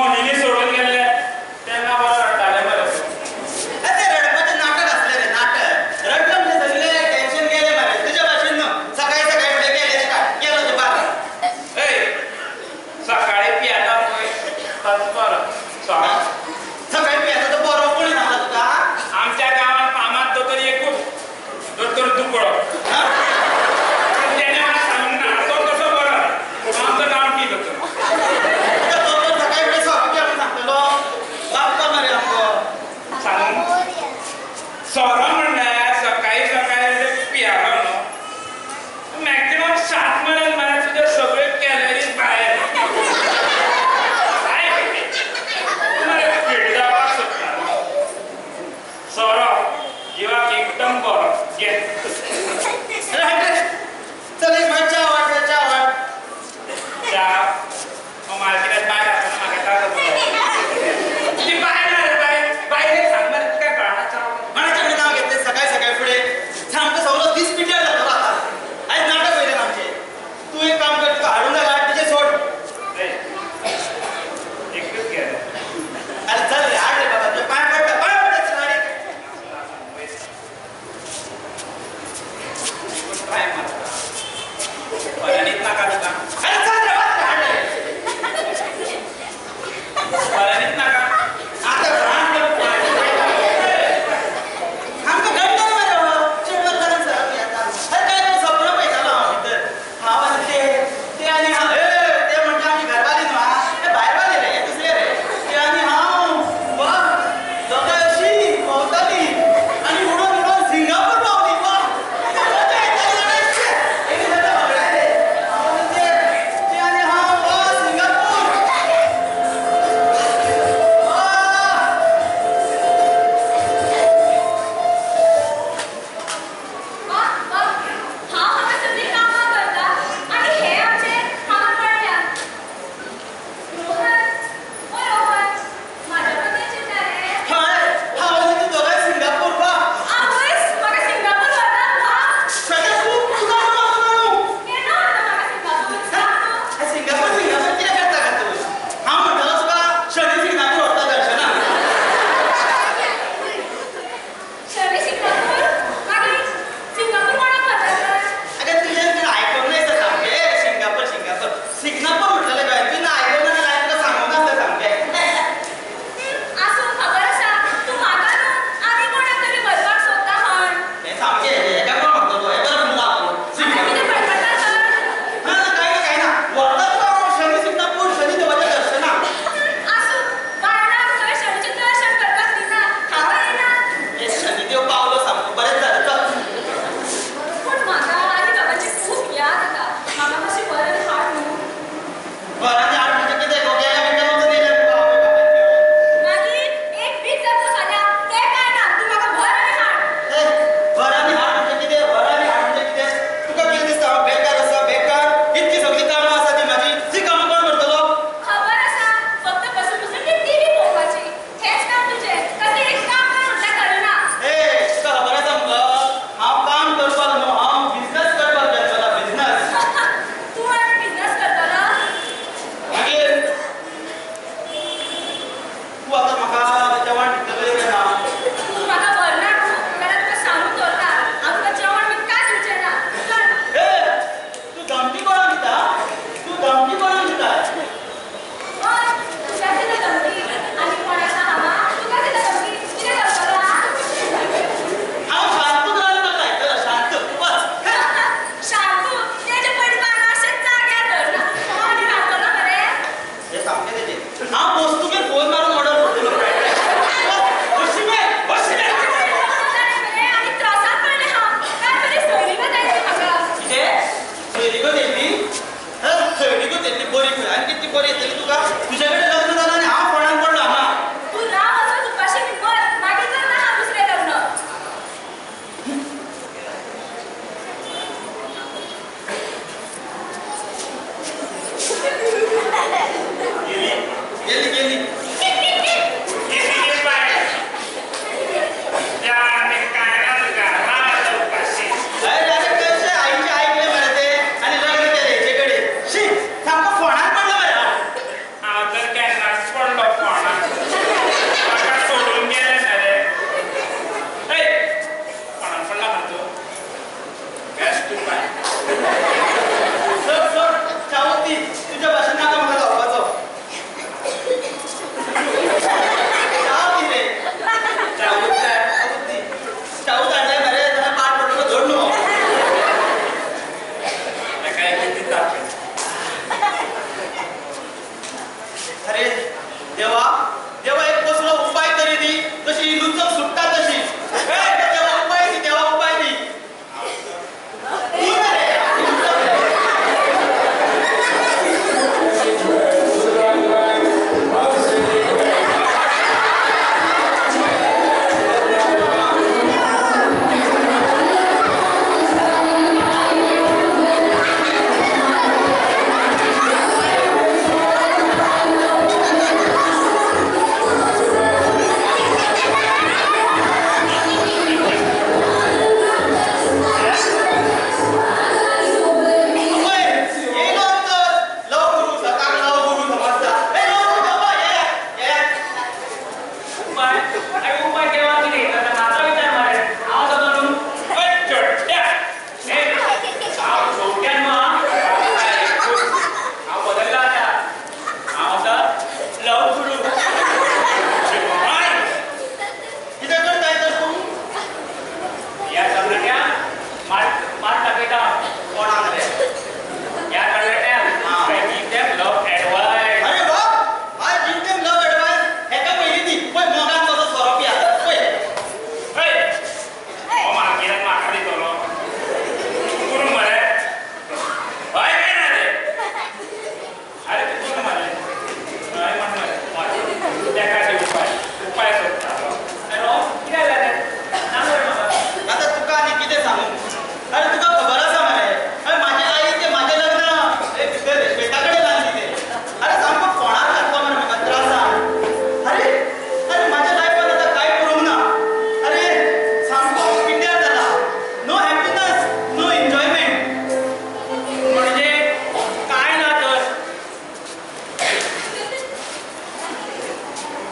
मोहिनी सोडून गेल्ले तेन्ना बरो रडटाले मरे. ते रडपाचें नाटक आसलें रे, नाटक. रडलं म्हणजे सगळें टेन्शन गेलें मरे. तुज्या भाशेन न्हू सकाळी सकाळी फुडें गेलें स्टार्ट गेलो तूं बारा. सकाळी पियेता पळय तोच बरो. सकाळी पियेता तो बरो कोणी सांगला तुका? आमच्या गांवांत फामाद दोतोर एकूच, दोतोर दुकडो. तेणें म्हाका सांगूंक ना तो कसो बरो, आमचो गांवठी दोतोर. दोतोर सकाळी फुडें सोरो पिया म्हूण सांगतलो? बाप्पा मरे आमको. सांगूंक सोरो म्हणल्यार सकाळी सकाळी पियालो न्हू, मॅक्सिमम 7 मेरेन मरे तुज्यो सगळ्यो कॅलरीज भायर. तूं मरे फिट जावपाक सोदता. सोरो जिवाक एकदम बरो. घे. चल एक मातशें च्या वाट, च्या वाट. च्या मार्केटात बायल आसा म्हाका च्या करपाक. तुजी बायल ना रे, बायल बायलेक सांग मरे, तुका कळना च्या. कोणाच्या कडेन नांव घेतलें सकाळी सकाळी फुडें सामको सगळो दीस पिड्ड्यार जातलो आतां. आयज नाटक वयलें आमचें. तूं एक काम कर, तुका हाडूंक जाय तिचें सोड. एकूच घे. अरे चल रे, हाड रे बाबा, तुज्या पांय पडटा, पांय पडटा. ट्राय मारता खऱ्यांनीच नाका तुका. अरे चल रे, वच रे, हाड रे. खऱ्यांनीच नाका. आतां घरांत आमकां घडटा मरे हो. चेडवान जाल्यार सर पियेता. अरे काय तूं सपनां पळयतालो हांव भितर. हांव आनी ते, ते आनी हांव. ए ते म्हणटा आमची घरवाली न्हू, आं ते भायरवाली रे, हे दुसरे रे. ते आनी हांव वा दोगांय अशीं भोंवतालीं आनी उडोन उडोन सिंगापूर पावलीं. वा मजा येताली जाणा. एक जाता होगडायलें. हांव आनी ते, ते आनी हांव वा सिंगापूर. वा वा वा, हांव हांगा सगळीं कामां करता आनी हे आमचे हांगा पडल्या. रोहन, ओ रोहन, म्हाज्या बद्दल चिंता रे. हय, हांव आनी तूं दोगांय सिंगापूर. वा आवयस, म्हाका सिंगापूर व्हरता? वा सगळें तूं तुका कोण वचना न्हू. केन्ना व्हरता म्हाका सिंगापूर? सांग तूं. सिंगापूर सिंगापूर कितें करता गा तूं? हांव म्हणटालो तुका शनी सिंगणापूर व्हरता दर्शनाक. शनी सिंगापूर? मागीर सिंगापूर कोणाक व्हरता तर? अगं तुजें तुवें आयकूंक ना दिसता सामकें. सिंगापूर सिंगापूर सिंगणापूर म्हटलेलें कळ्ळें तुवें आयकूंक ना जाल्यार हांवें तुका सांगूंक नासलें सामकें. आसूं, खबर आसा तूं म्हाका न्हू आनी कोणाक तरी व्हरपाक सोदता म्हण. हें सामकें हेका कोण व्हरतलो? हें बरें म्हणटा आपूण आतां सिंगापूर. कितें फटफटता तर? ना ना, कांय ना कांय ना, व्हरता तुका हांव शनी सिंगणापूर, शनी देवाच्या दर्शनाक. आसूं, कारणाक थंय शनीचें दर्शन करपाक दिना, हांगा येना. हे शनिदेव पावलो सामको, बरेंच जालें. चल. पूण म्हाका आनी बाबाची खूब याद येता. म्हाका मातशी बरें हाड न्हू. घरांत हाड म्हणजे कितें गो? गेल्या मिनटां वचून येयलें मुगो आवय बापायक मेळोन. मागीर एक वीक जाता फाल्यां, तें काय ना, तूं म्हाका भर आनी हाड. ए, घर आनी हाड म्हणजे कितें? घर आनी हाड म्हणजे कितें? तुका कितें दिसता हांव बेकार आसा? बेकार? इतकी सगळीं कामां आसा ती म्हाजी, ती कामां कोण करतलो? खबर आसा, फक्त बसून बसून ती टीव्ही पळोवपाची हेंच काम तुजें. कसलें एक काम कर म्हटल्यार करना. ए, तुका खबर आसा मुगो, हांव काम करपाक न्हू, हांव बिजनस करपाक गेल्लो, बिजनस. तूं आनी बिजनस करतलो? मागीर तूं आतां म्हाका जेवण दितलें काय ना? तूं म्हाका व्हरना न्हू जाल्यार तुका सांगून दवरता, हांव तुका जेवण बीन कांय दिवचें ना. चल. ए, तूं धमकी कोणाक दिता? तूं धमकी कोणाक दिता? हय, तुका दिता धमकी आनी कोण आसा हांगा? तुका दिता धमकी, कितें करतलो आं? हांव शांतूक रांदपाक लायतलो, शांतूक. वच. शांतू तेजे पयलीं पान अशेंच जाग्यार धरना. तूं आनी रांदतलो मरे? हे सामकें तेजें. हांव पोस्तुगेर फोन मारून ऑर्डर करतलो.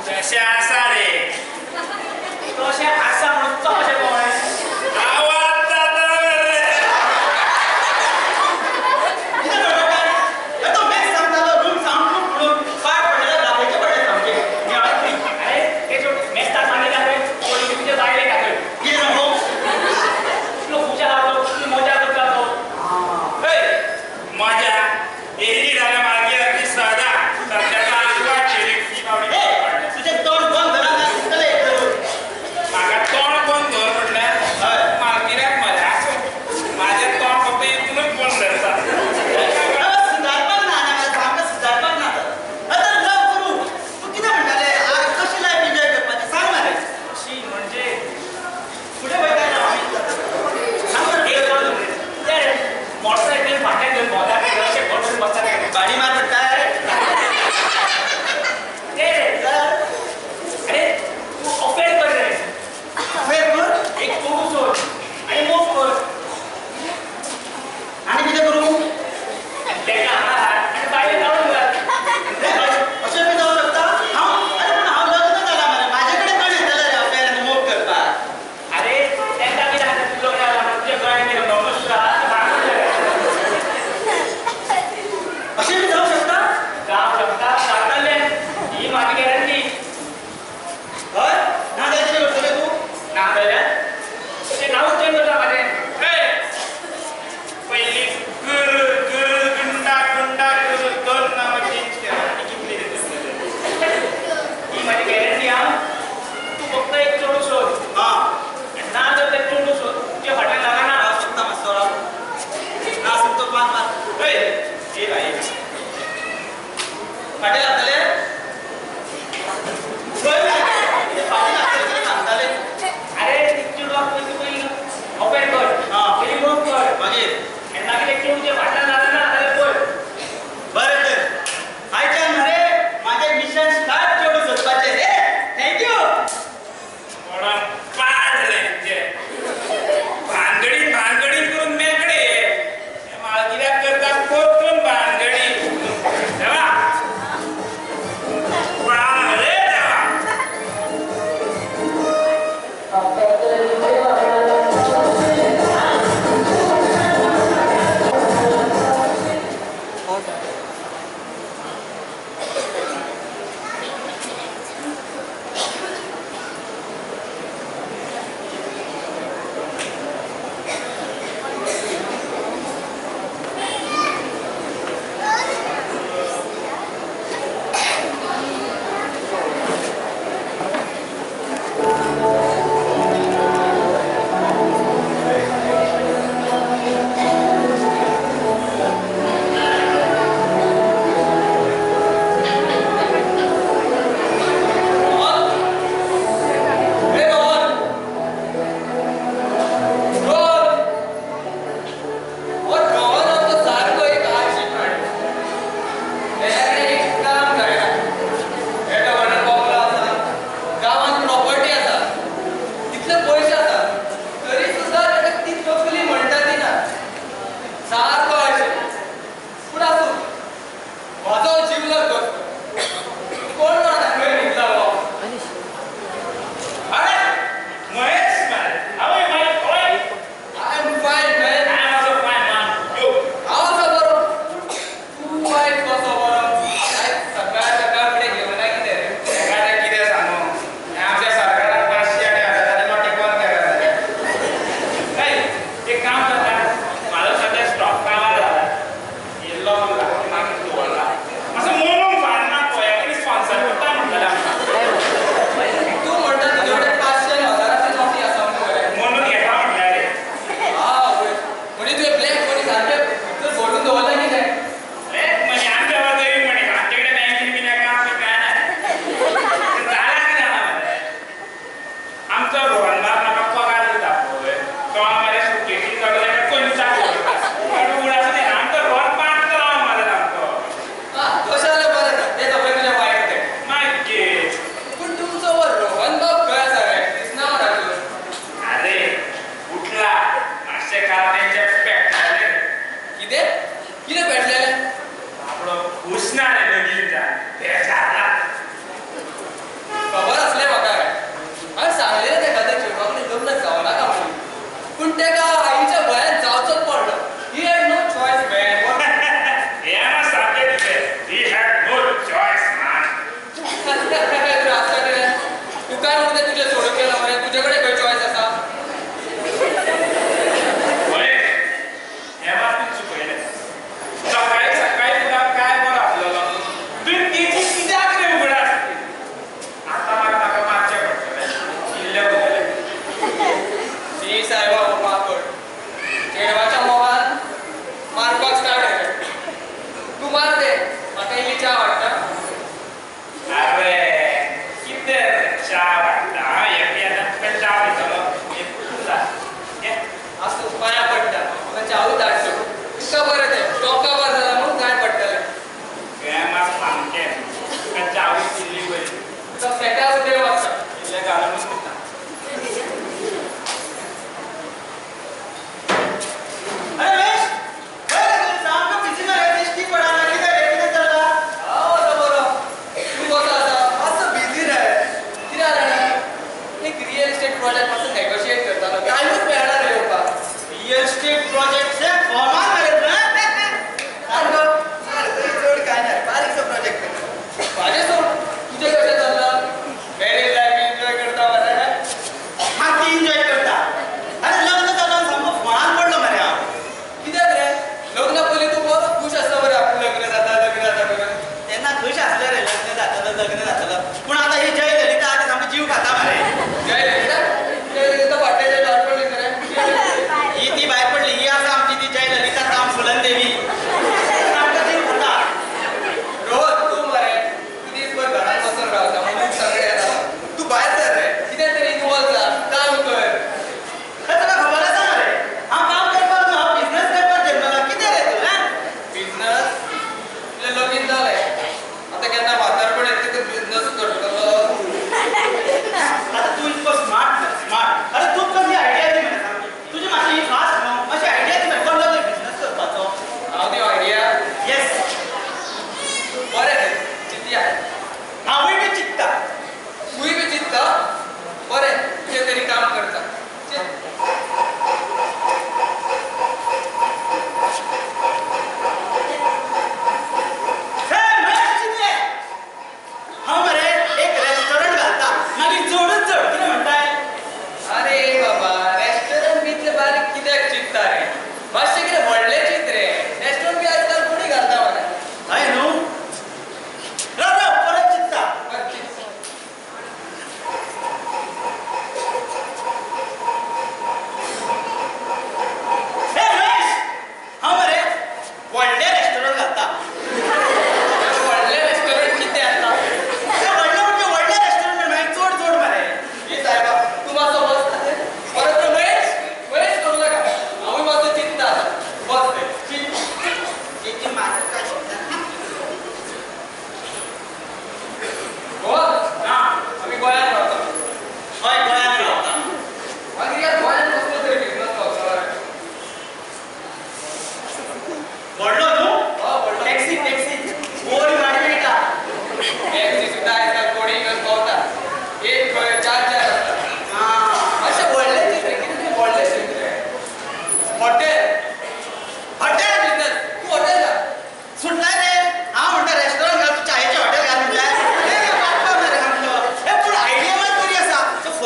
तशें आसा रे. तशें आसा म्हणून तो कशें कळ्ळें? आवाज जाता रे. कितें बडबडटा? अरे तो मॅच सांगतालो रूम सावंड प्रूफ म्हणून. पाड पडलेले रात्रीचे पडले सामके. अरे ते जो मेस्ताक सांगितलं आहे, पोलिसी तुझ्या जायले का थंय? कितें सांगू? इतलो खुशाल आसलो, इतली मजा करता तो. हे, मजा एली जाल्यार मागीर ती सदा सद्याचा आजवा चेरी ए, तुजें तोंड बंद धरा ना दिसतलें एक धरून. म्हाका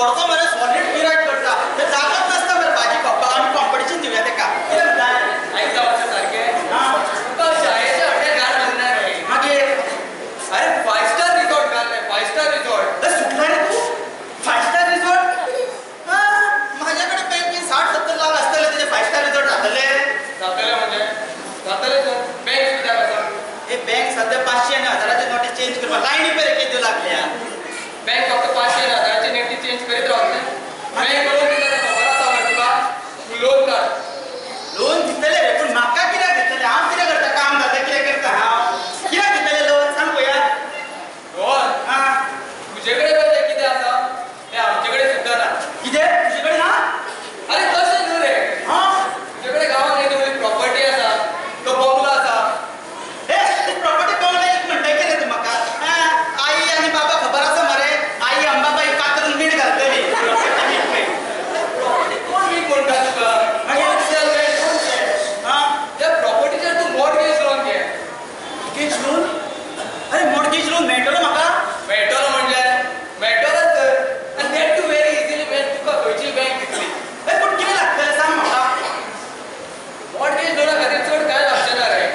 दोडको मरे सॉलिड गिरायक करता. ते जागत नासता मरे भाजी खावपाक. आमी कॉम्पिटिशन दिवया तेका. कितें म्हणटा? आयकता मातशें सारकें. तुका शाळेच्या हॉटेल घाल म्हणना रे. मागीर अरे 5 स्टार रिसॉर्ट घाल रे. 5 स्टार रिसॉर्ट. सुटला रे तूं? 5 स्टार रिसॉर्ट? म्हाज्या कडेन बँकेन 60-70 लाख आसतले. तुजे 5 स्टार रिसॉर्ट जातले? जातले म्हणजे जातले तर बँक कित्याक आसा? हे बँक सद्या 500 आनी 1000चे नोटी चेंज करपाक लायनी पळय केद्यो लागल्या. बँक फक्त 500 आनी 1000ची नोटी चेंज करीत रावतले. बँक लोन दिता खबर आसा मरे तुका? तूं लोन काड. लोन दितले रे, पूण म्हाका कित्याक दितले? हांव कितें करता? काम धंदा कितें करता हांव? कित्याक दितले लोन सांग पळया. लोन? आं, तुजे कडेन पळय कितें आसा तें आमचे कडेन सुद्दां ना. कितें तुजे कडेन ना? अरे तशें न्हू रे. हां, तुजे कडेन गांवांत एक तुजी प्रॉपर्टी आसा, तो बंगलो आसा. हे प्रॉपर्टी बंगलो एक म्हणटा कितें तूं म्हाका? आई आनी बाबा खबर आसा मरे, आई अंबाबाई कातरून मीठ घालतली. प्रॉपर्टी कोण वीक म्हणटा तुका? कोण सेल रे? कोण सेल? हां, त्या प्रॉपर्टीचेर तूं मॉर्गेज लोन घे. Mortgage loan? अरे मॉर्गेज लोन मेळटलो म्हाका? मेळटलो म्हणजे मेळटलोच तर. आनी that too very easily. Bank तुका खंयची बँक दितली? अरे पूण कितें लागतलें सांग म्हाका. मॉर्गेज लोना खातीर चड कांय लागचें ना रे.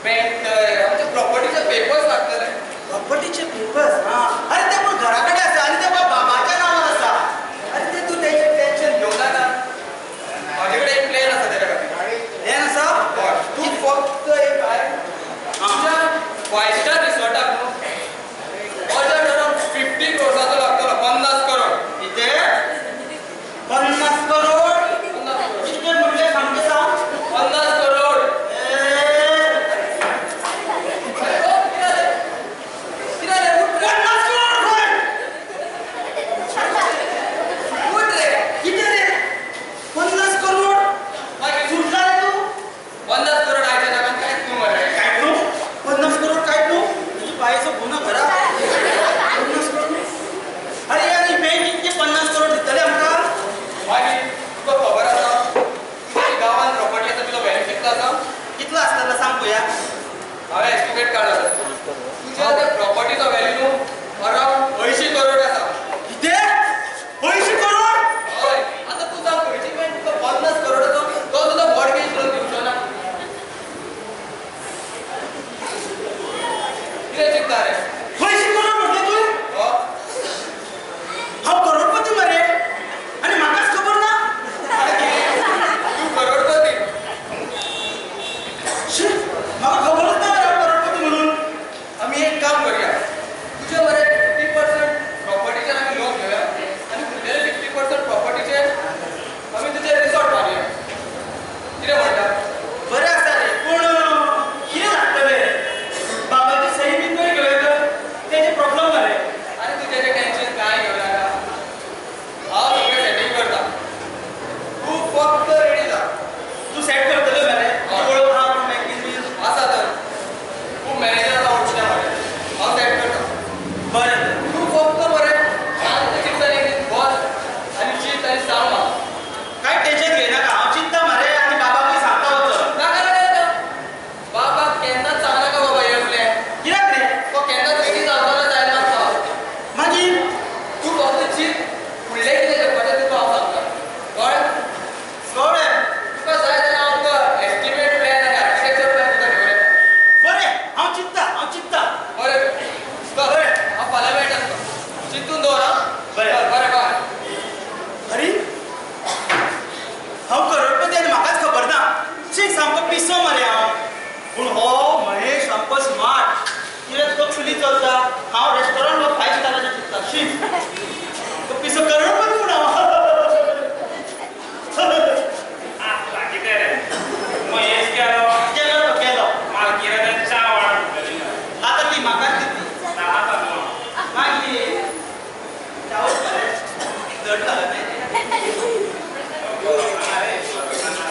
बँक तर आमच्या प्रॉपर्टीचे पेपर्स लागतले. प्रॉपर्टीचे पेपर्स? हां, अरे ते पूण घरा कडेन आसा आनी ते बाबाच्या नांवार आसा. अरे ते तूं तेजें टेन्शन घेवं नाका. म्हाजे कडेन एक प्लॅन आसा तेज्या खातीर. प्लॅन आसा? हय, तूं फक्त एक आयक. तुज्या 5 स्टार रिसॉर्टाक न्हू बजट अरावंड 50 क्रोर्साचो लागतलो. 50 करोड. कितें? 50 करोड? 50 करोड. कितें म्हणलें सामकें सांग. 50 करोड. अरे ओ, कितें जालें? कितें जालें? उठ रे. 50 करोड खंय? उठ रे. कितें रे? 50 करोड? मागीर सुटला रे तूं? 50 करोड आयच्या जगान कांयच न्हू मरे. काय न्हू? 50 करोड काय न्हू? तुजी बायेचो गुनो घरा. 50 करोड? अरे आनी बँक इतके 50 करोड दितले आमकां? मागीर तुका खबर आसा तुज्या गांवांत प्रॉपर्टी आसा तुजो व्हॅल्यू कितलो आसा? कितलो आसतलो सांग पळया. हांवें एस्टिमेट काडला. तुज्या त्या प्रॉपर्टीचो व्हॅल्यू न्हू अरावंड 80 करोड आसा. कितें? 80 करोड? हय. आतां तूं सांग खंयची बँक तुका 50 करोडाचो तो सुद्दां मॉर्गेज लोन दिवचो ना? कितें चिंत्ता रे? 80 करोड म्हटलें तुवें? हो. हांव करोडपती मरे आनी म्हाकाच खबर ना? तूं करोडपती. शी, म्हाका खबरूच ना मरे हांव करोडपती म्हणून. आमी एक काम करुया. तुजे मरे 50% प्रॉपर्टीचेर आमी लोन घेवया आनी उरलेले 50% प्रॉपर्टीचेर आमी तुजें रिसॉर्ट मारुया. कितें म्हणटा? बरें आसा रे, पूण कितें लागतलें? बाबाची सही बीन खंय घेवया तर तेजें प्रॉब्लम मरे. आनी तूं तेजें टेन्शन कांय घेवं नाका. हांव सगळें सेटींग करता. तूं फक्त रेडी जा. तूं सेट करतलो मरे? तुजी वळख आहा कोण बँकेन बीन? आसा तर खूब मॅनेजर आसा वळखीच्या म्हाज्या. हांव सेट करता. बरें. तूं फक्त मरे शांत चिंतन एक दीस बस आनी चीत आनी सांग म्हाका. कांय टेन्शन घेयनाका. हांव चिंत्ता मरे आनी बाबाकूय सांगता वचोन. नाका नाका नाका. बाबाक केन्नाच सांगनाका बाबा हे प्लॅन. कित्याक रे? तो केन्नाच रेडी जावचो ना जायना मागता. मागीर तूं फक्त चीत फुडलें कितें करपाचें तुका हांव सांगता. कळ्ळें? कळ्ळें. तुका जाय जाल्यार हांव तुका एस्टिमेट प्लॅन आनी आर्किटेक्चर प्लॅन तुका घेवन येता. बरें, हांव चिंत्ता, हांव चिंत्ता. बरें चल. बरें. हांव फाल्यां मेळटा तुका. चिंतून दवर आं. बरें. चल, बरें बाय. अरे हांव करोडपती आनी म्हाकाच खबर ना. शी, सामको पिसो मरे हांव. पूण हो महेश सामको स्मार्ट. कितें तो चुली चलता. हांव रेस्टॉरंट हो 5 स्टाराचें चिंत्ता. शी, तो पिसो करोडपती म्हूण हांव. कितें रे? महेश गेलो. गेलो तो गेलो. मालकीरान च्या वाड म्हणटली. आतां ती म्हाकाच दितली. सांगात न्हू. मागीर चावल मरे जड जालें न्ही.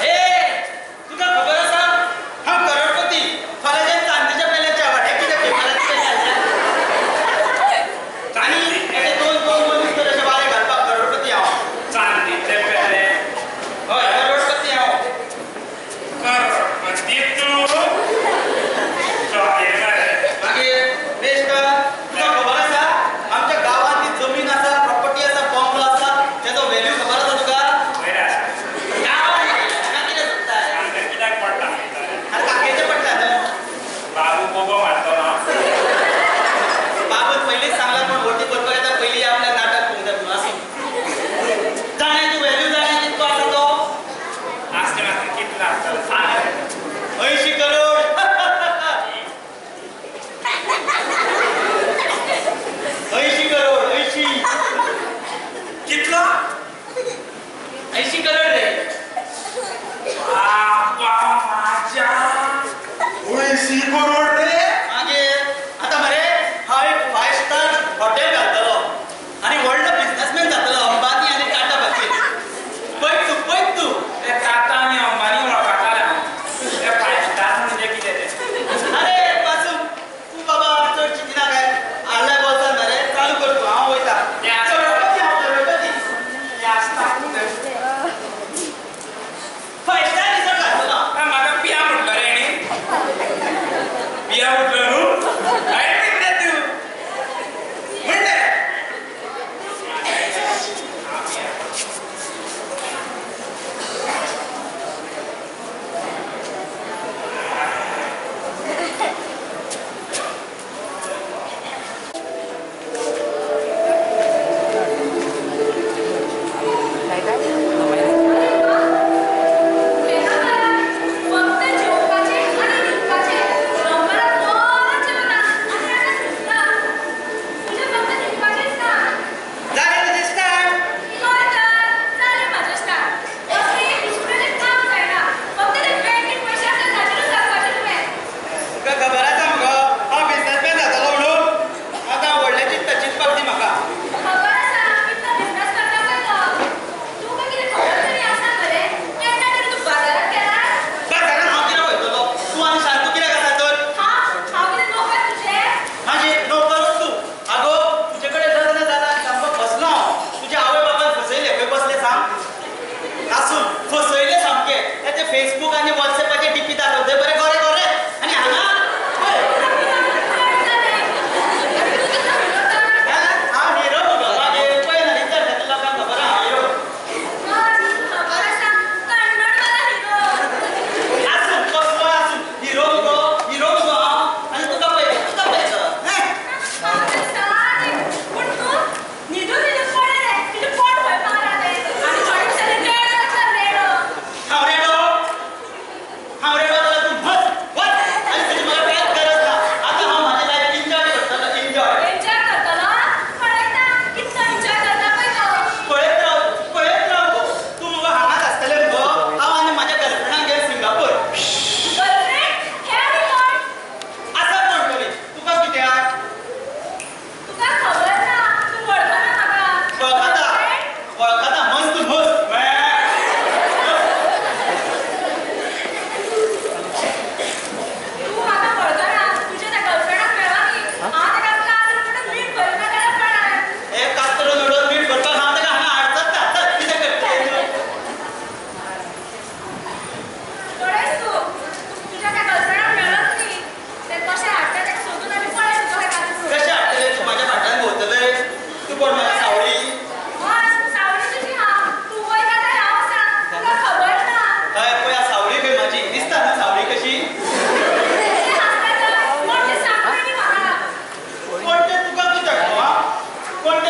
ए, तुका खबर आसा हांव करोडपती. फाल्यां चांदीच्या पेल्याच्या वाट्याक कितें पेपराचें पेले. आनी हेचे 2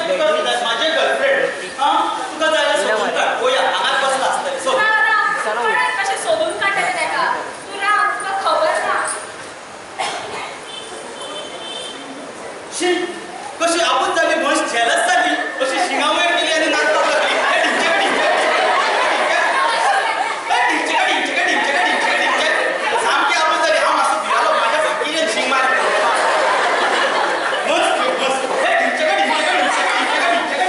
तुका कित्याक माझे गर्लफ्रेंड. हां, तुका जाल्यार सोदून काड. पळोवया हांगाच बसला आसतलें. सोद. ना ना, कोणाक कशें सोदून काडटलें ताका. तूं राव, तुका खबर ना. शी, कशी आपूत जाली म्हस, जेलस जाली, अशी शिंगा वयर केली आनी नाचपाक लागली. ए, ढिंचॅक, ढिंचॅक, ढिंचॅक, ढिंचॅक, ढिंचॅक, ढिंचॅक, ढिंचॅक, ढिंचॅक. सामकी आपूत जाली. हांव मातसो भिरालो, म्हाज्या फाटीन शींग मारली. मस्त मस्त. ए, ढिंचॅक, ढिंचॅक, ढिंचॅक, ढिंचॅक, ढिंचॅक,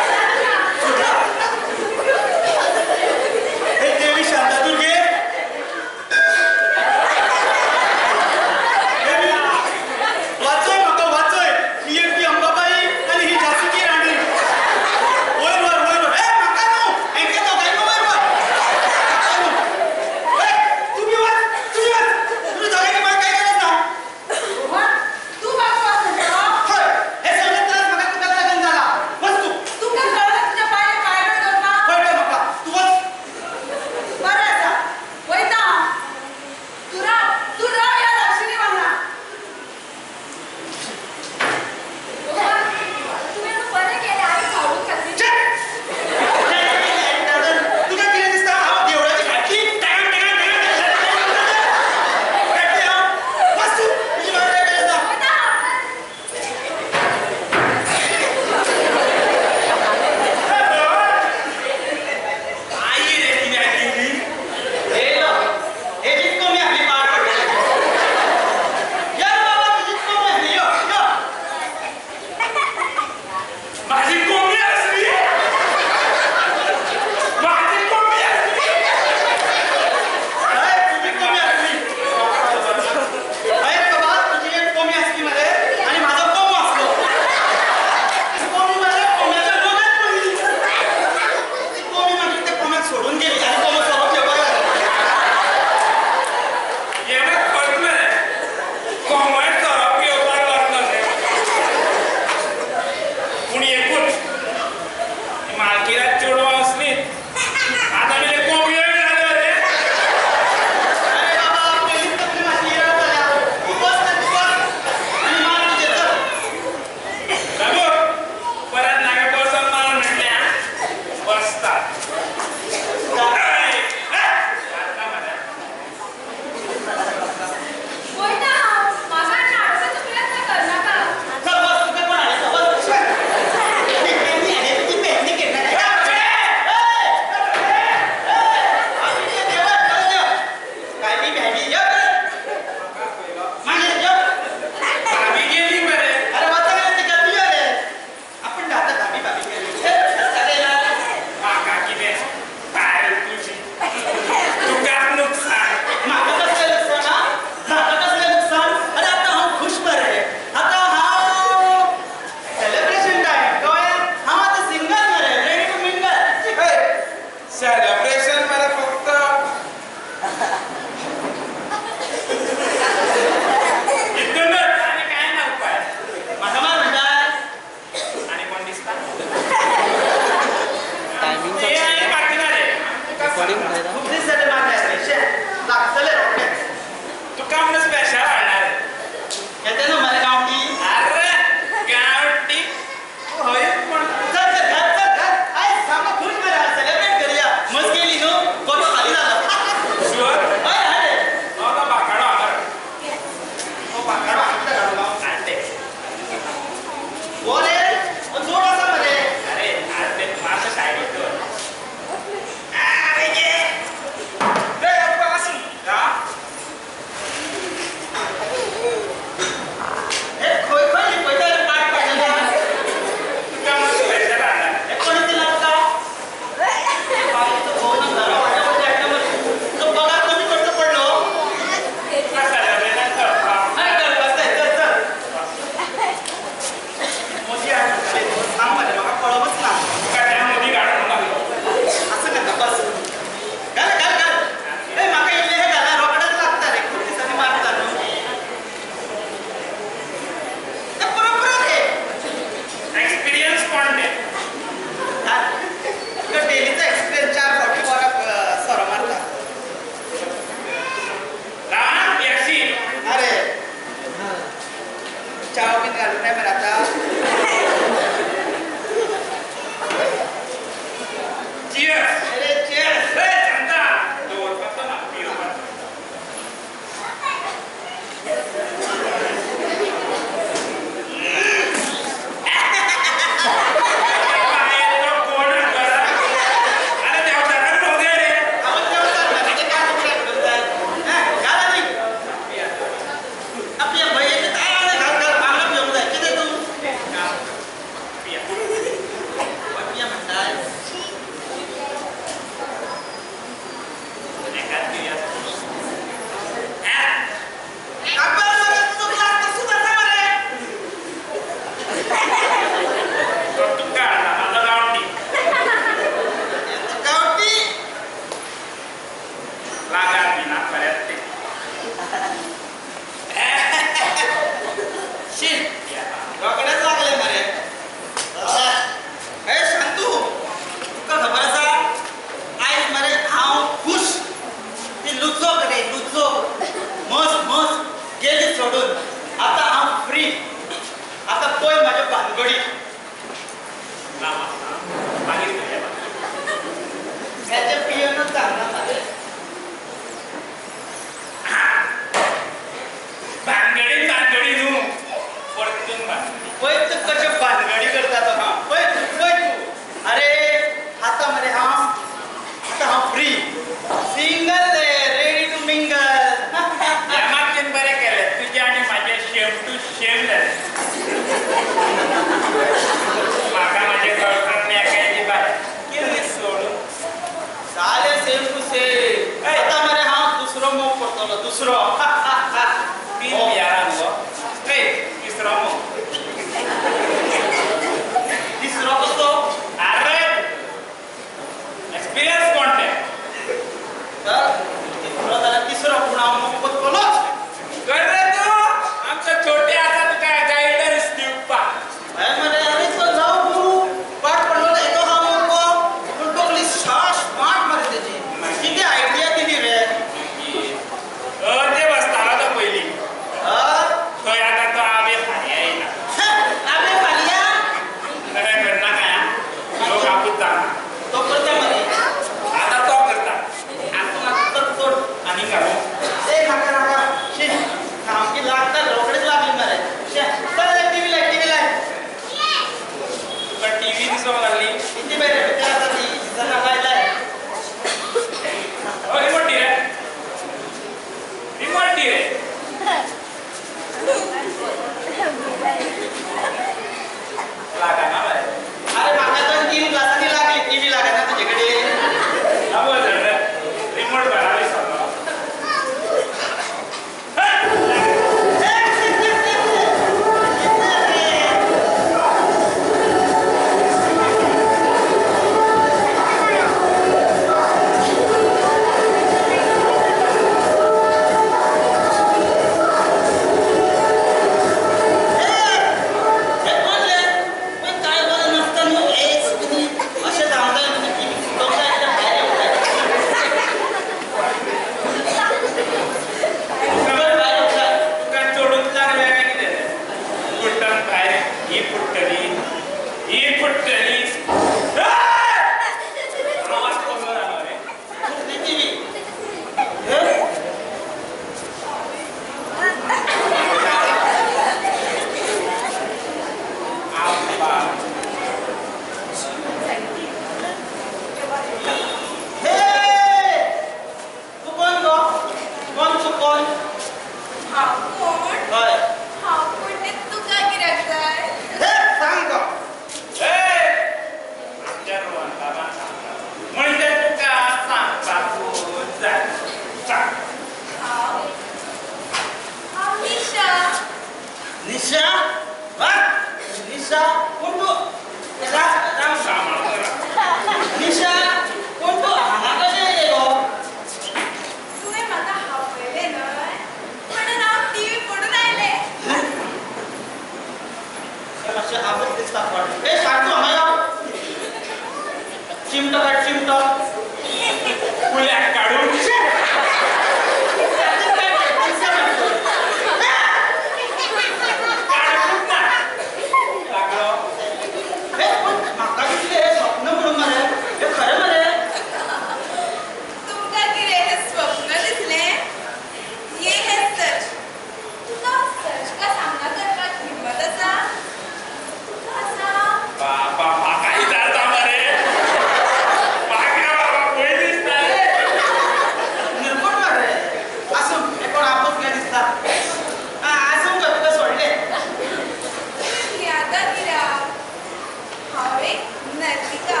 नर्तिका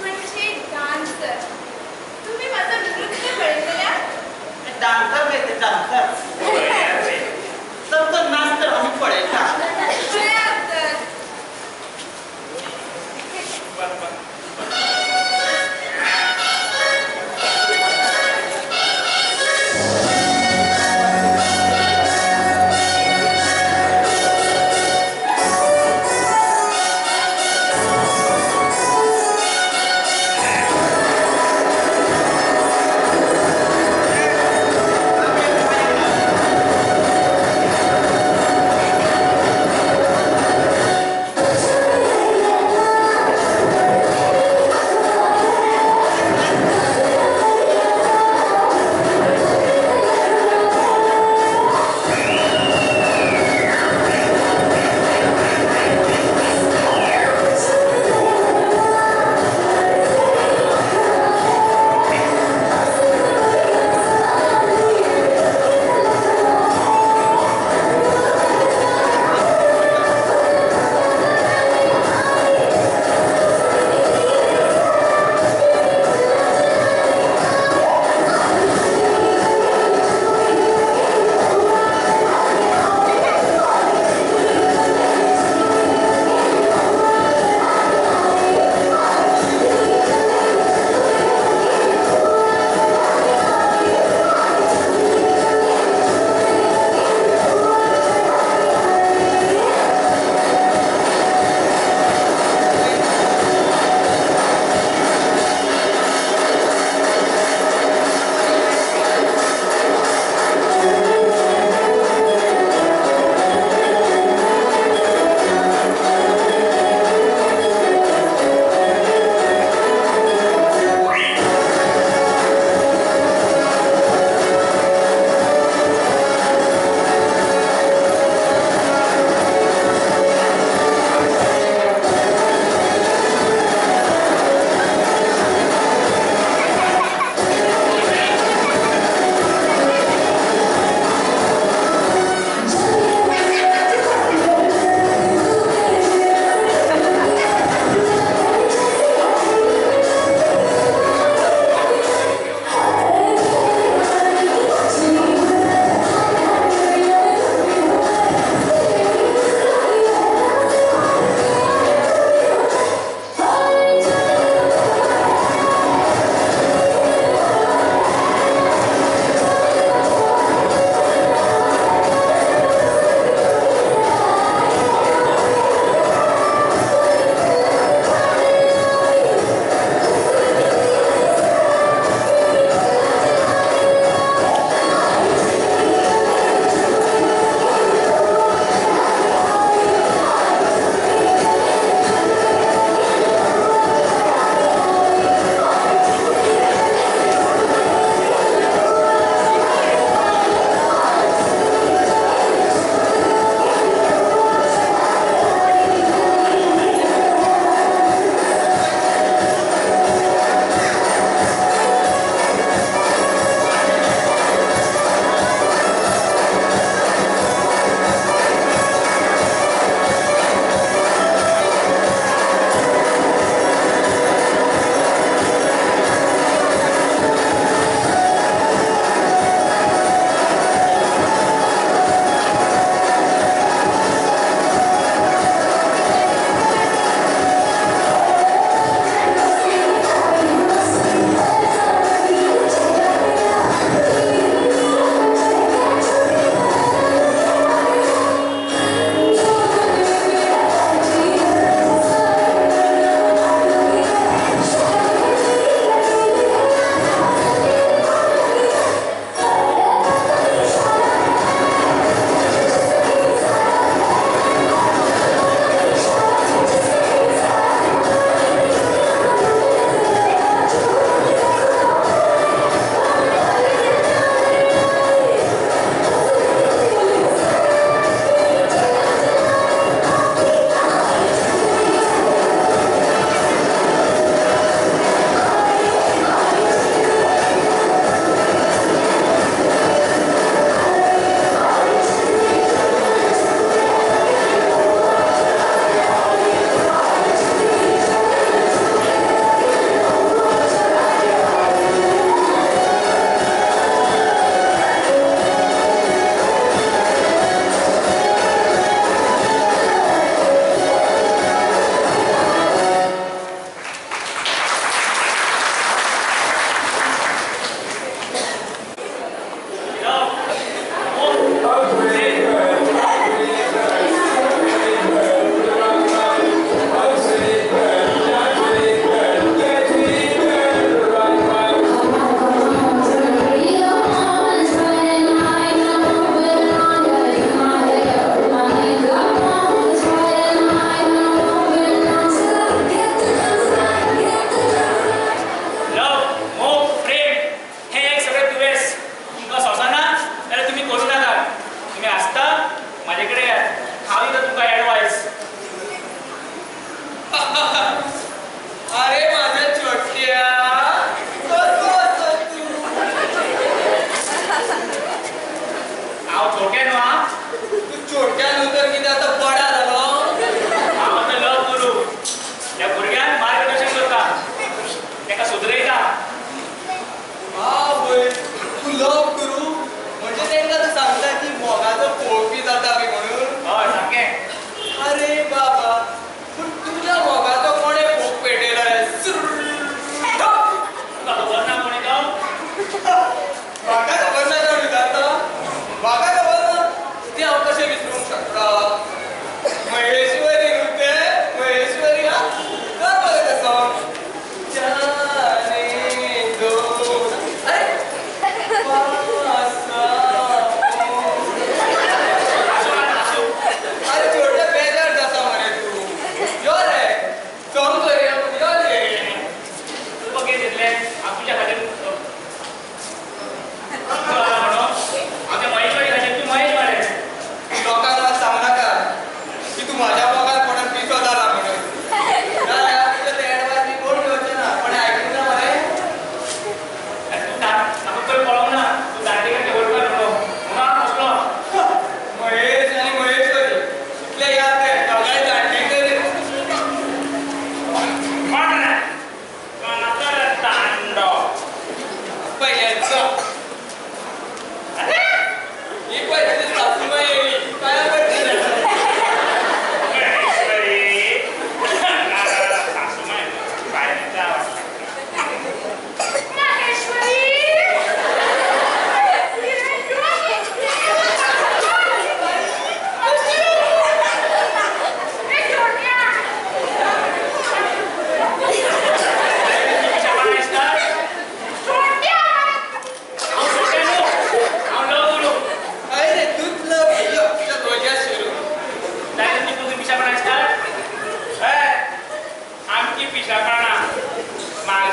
म्हणजे डान्सर. तुम्ही माझं नृत्य पळयतल्या? डान्सर रे ते, डान्सर. तर तो नाच तर आमी पळयता. पळयात तर. Thank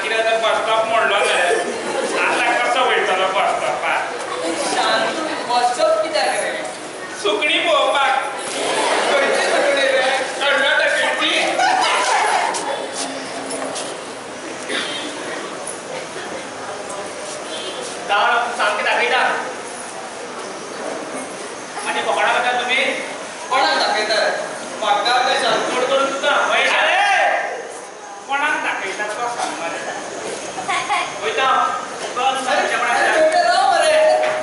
मागीर बस स्टॉप मोडलो रे. आतां कसो वयतलो बस स्टॉपार? शांत बस स्टॉप कित्याक रे? सुकणी पळोवपाक. खंयची सुकणी रे? कर्नाटकेची. सामकें दाखयता आनी पकोडा करता तुमी. कोणाक दाखयता रे? म्हाका काय शांत चड करून तुका कोणाक दाखयता तो सांग मरे. वयता राव मरे,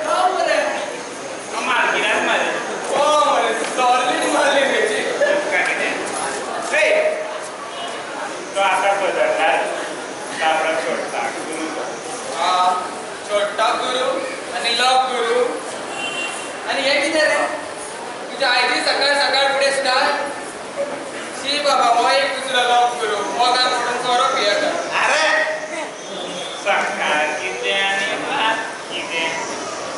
राव मरे. मार्गिनात मरे. हो मरे, सॉलिड मारली हेची. काय कितें तो आतां बदलला दाबडो सोडटा गुरू. हा छोटा गुरू आनी लव गुरू. आनी हें कितें रे तुज्या आयची सकाळ सकाळ फुडें स्टार. शी बाबा, हो एक दुसरो लव गुरू मोगान म्हणून सोरो पियेता. अरे सकाळ कितें आनी रात कितें,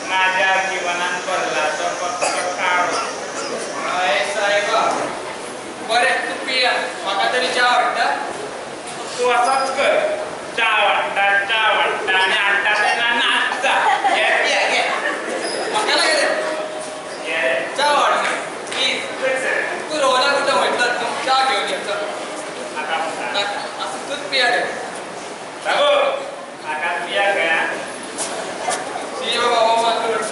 माझ्या जिवनान भरला तो फक्त काळो. हय सायबा, बरें तूं पिया, म्हाका तरी च्या वाडटा. तूं असोच कर, च्या वाडटा च्या वाडटा आनी हाडटा तेन्ना नाचता. घे पिया घे. म्हाका नाका रे, घे च्या वाड प्लीज. तूं रोहनाक सुद्दां म्हटलं न्हू च्या घेवन ये. चल नाका म्हणटा नाका, आसूं तूंच पिया रे. बाबू म्हाका पिया गया. शी बाबा, हो मातूर.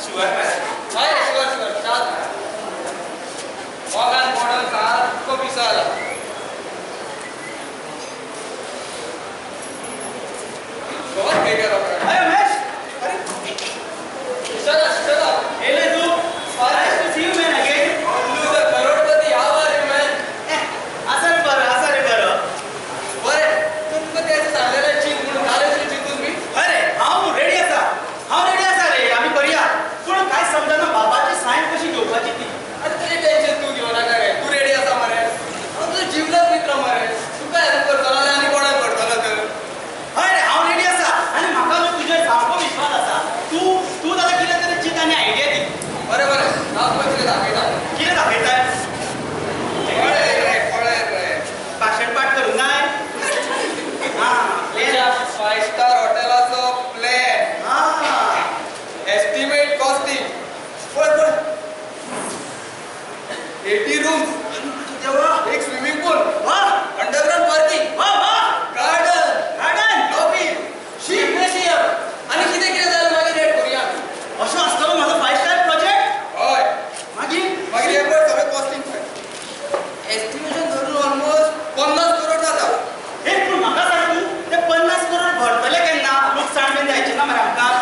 शुगर मरे. हय शुगर शुगर च्या मोगान पडोन सारको पिसो जाला. गोवात खंय गेलो काय? अरे महेश, अरे चला चला. येयले तूं? Nice to see you man again. तूं तर crorepati how are you man? आसा रे बरो, आसा रे बरो. बरें, तुमकां तें सांगलेलें चीत म्हणून जालें तुजें चिंतून बी? अरे हांव रेडी आसा, हांव रेडी आसा रे. आमी करुया. पूण कांय समजना बाबाची सायन कशी घेवपाची ती. आनी तुजें टेन्शन तूं घेवं नाका रे, तूं रेडी आसा मरे. हांव तुजो जिवलग मित्र मरे, तुका हेल्प करतलो जाल्यार आनी कोणाक करतलो तर? हय रे, हांव रेडी आसा आनी म्हाका न्हू तुजेर सामको विश्वास आसा. तूं तूं जाल्यार कितें तरी चिंत आनी आयडिया दी. बरें बरें, हांव तुका कितें दाखयता. कितें दाखयता? पळय रे, पळय रे. भाशण पाठ करूंक जाय. आं तुज्या फायव स्टार हॉटेलाचो प्लॅन, आं एस्टिमेट कॉस्टिंग पळय पळय. 80 रूम्स, देवा, एक स्विमिंग पूल, वा अंडरग्राउंड पार्किंग, वा वा, गार्डन, गार्डन, लॉबी, जिम्नेशियम आनी कितें कितें जाल्यार मागीर एड करुया. असो आसतलो म्हाजो फायव स्टार प्रोजेक्ट. हय. मागीर मागीर हे पळय सगळें कॉस्टिंग पळय. एस्टिमेशन धरून ऑलमोस्ट 50 करोड जाता. एक पूण म्हाका सांग तूं, ते 50 करोड भरतले केन्ना? लुकसाण बीन जायचें ना मरे आमकां?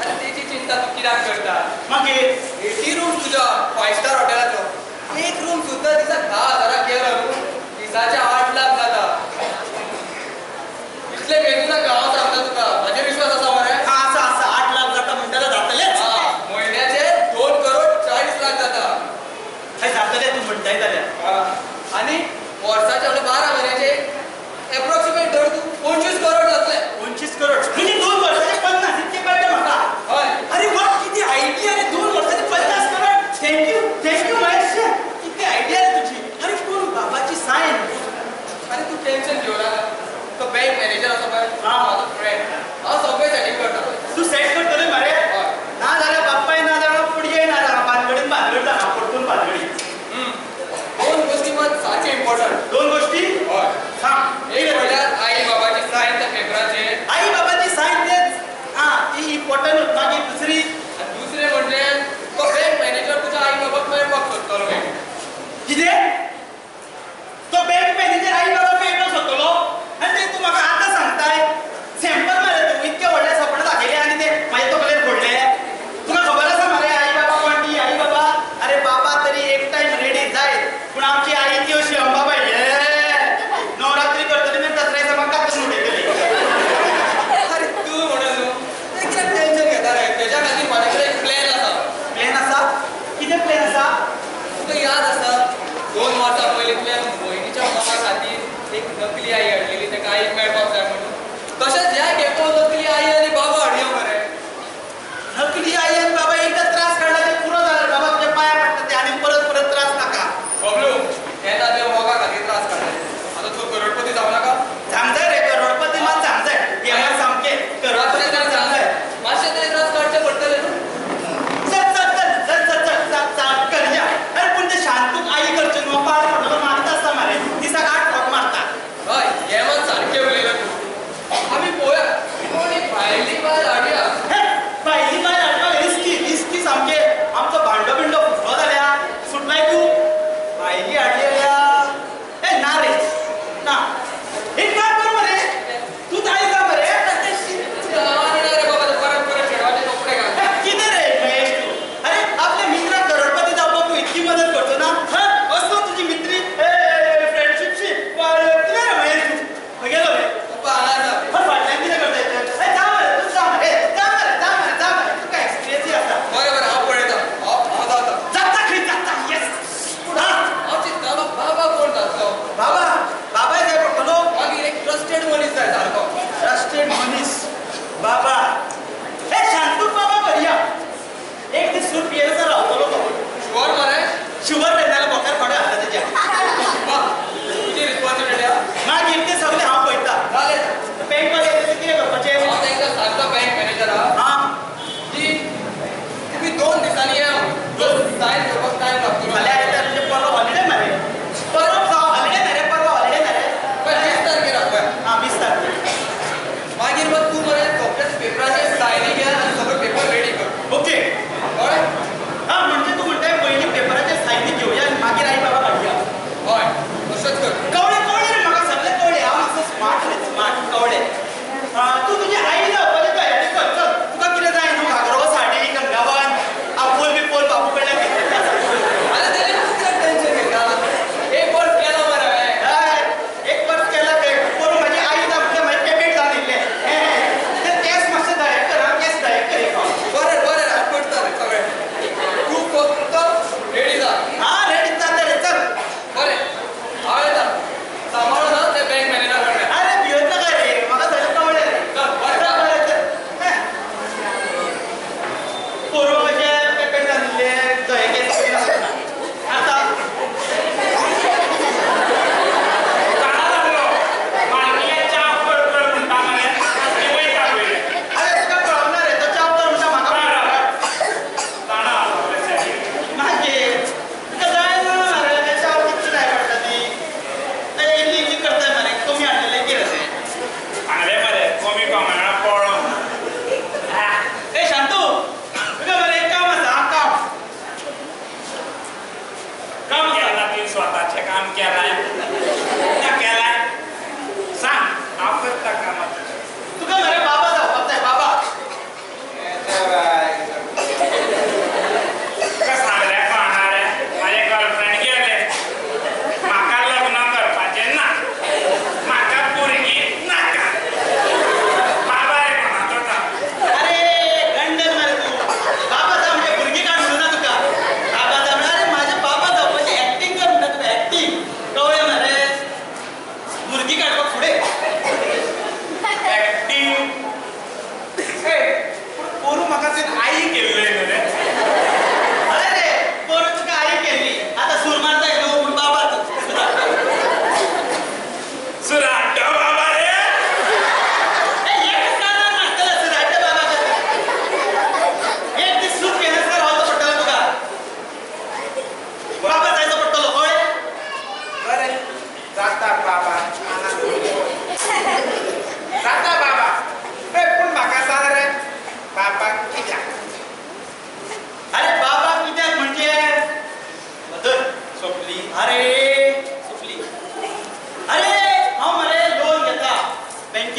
आनी तेची चिंता तूं कित्याक करता? मागीर 80 रूम्स तुज्या फायव स्टार हॉटेलाचो, एक रूम सुद्दां दिसाक 10,000 केलो न्हू, दिसाचे 8 लाख जाता. इतले मेजू नाका, हांव सांगता तुका, म्हाजेर विश्वास आसा मरे. आसा आसा, 8 लाख जाता म्हणटा जातलेच. हा, म्हयन्याचे 2 करोड 40 लाख जाता. हय जातले तूं म्हणटाय जाल्यार. आनी वर्साचे म्हणजे 12 म्हयन्याचे एप्रोक्सिमेट धर तूं 25 करोड जातले. 25 करोड म्हणजे 2 वर्साचे 50, इतकें कळटा म्हाका. हय. अरे वा, किती आयडिया रे, 2 वर्साचे 50 crore. Thank you thank you Mahesh, किती आयडिया रे तुजी. अरे पूण बाबाची सायन. आनी तूं टेन्शन घेवं नाका. तो बँक मॅनेजर आसा पळय, हा. म्हाजो फ्रेंड, हांव सगळें सेटींग करता. तूं सेट करतले मरे? हय. ना जाल्यार बापाय ना जाल्यार पुडये ना जाल्यार भानगडीन भानगड जाता, परतून भानगडी. 2 गोश्टी मात सारक्यो इम्पॉर्टंट. 2 गोश्टी हय. सांग. एक म्हणल्यार आई बाबाची सायन त्या पेपराचेर. आई बाबाची सायन तेच आं ती इम्पॉर्टंट. मागीर दुसरी? आनी दुसरें म्हणजे तो बँक मॅनेजर तुज्या आई बाबाक मेळपाक सोदतलो मागीर. कितें? तो बँक मॅनेजर आई बाबा मेळपाक सोदतलो? आनी ते तूं म्हाका आतां सांगताय? सॅम्पल मरे तूं, इतकें व्हडलें सपन दाखयलें आनी ते म्हाजे तकलेर फोडलें. तुका खबर आसा मरे आई बाबा कोण ती? आई बाबा, अरे बाबा तरी एक टायम रेडी जायत, पूण आमची आई ती अशी अंबाबाई, नवरात्री करतली मागीर दसऱ्या दिसा म्हाका कातरून उडयतली. अरे तूं म्हणून न्हू, तें कित्याक टेन्शन घेता रे? तेज्या खातीर म्हाजे कडेन एक प्लॅन आसा. प्लॅन आसा? कितें प्लॅन आसा? तुका याद आसा 2 वर्सां पयलीं तुवें भयणीच्या मोगा खातीर एक नकली आई हाडलेली, ताका आईक मेळपाक जाय म्हणून? तशेंच ह्या खेपो नकली आई आनी बाबा हाडया मरे. नकली आई आनी बाबा एकदां त्रास काडला ते पुरो जालें. बाबा तुज्या पांया पडटा ते, आनी परत परत त्रास नाका. बबलू, तेन्ना तुवें मोगा खातीर त्रास काडले, आतां तूं करोडपती जावं नाका? जावंक जाय रे करोडपती.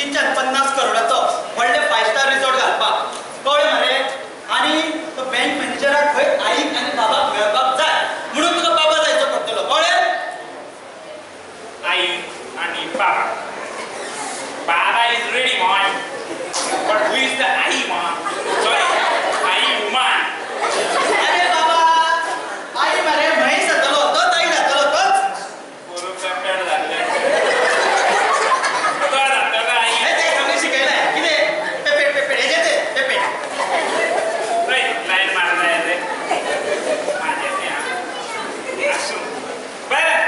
बिचान 50 करोडाचो व्हडले 5 स्टार रिसॉर्ट घालपाक, कळ्ळें मरे? आनी तो बँक मॅनेजराक खंय आईक आनी बाबाक मेळपाक जाय म्हणून तुका बाबा जायचो पडटलो, कळ्ळें? आई आनी बाबा. बाबा is ready man, but who is the I man? Sorry, I woman. अरे बाबा, आई मरे महेश जातलो, तोच आई जातलो, तोच. बरोबर पेड जाल्लें. तो जातलो आई. हे ते सामने शिकयलाय कितें? पेपेट पेपेट हेजें तें पेपेट. लायन मारता रे म्हाजें तें आसूं. बरें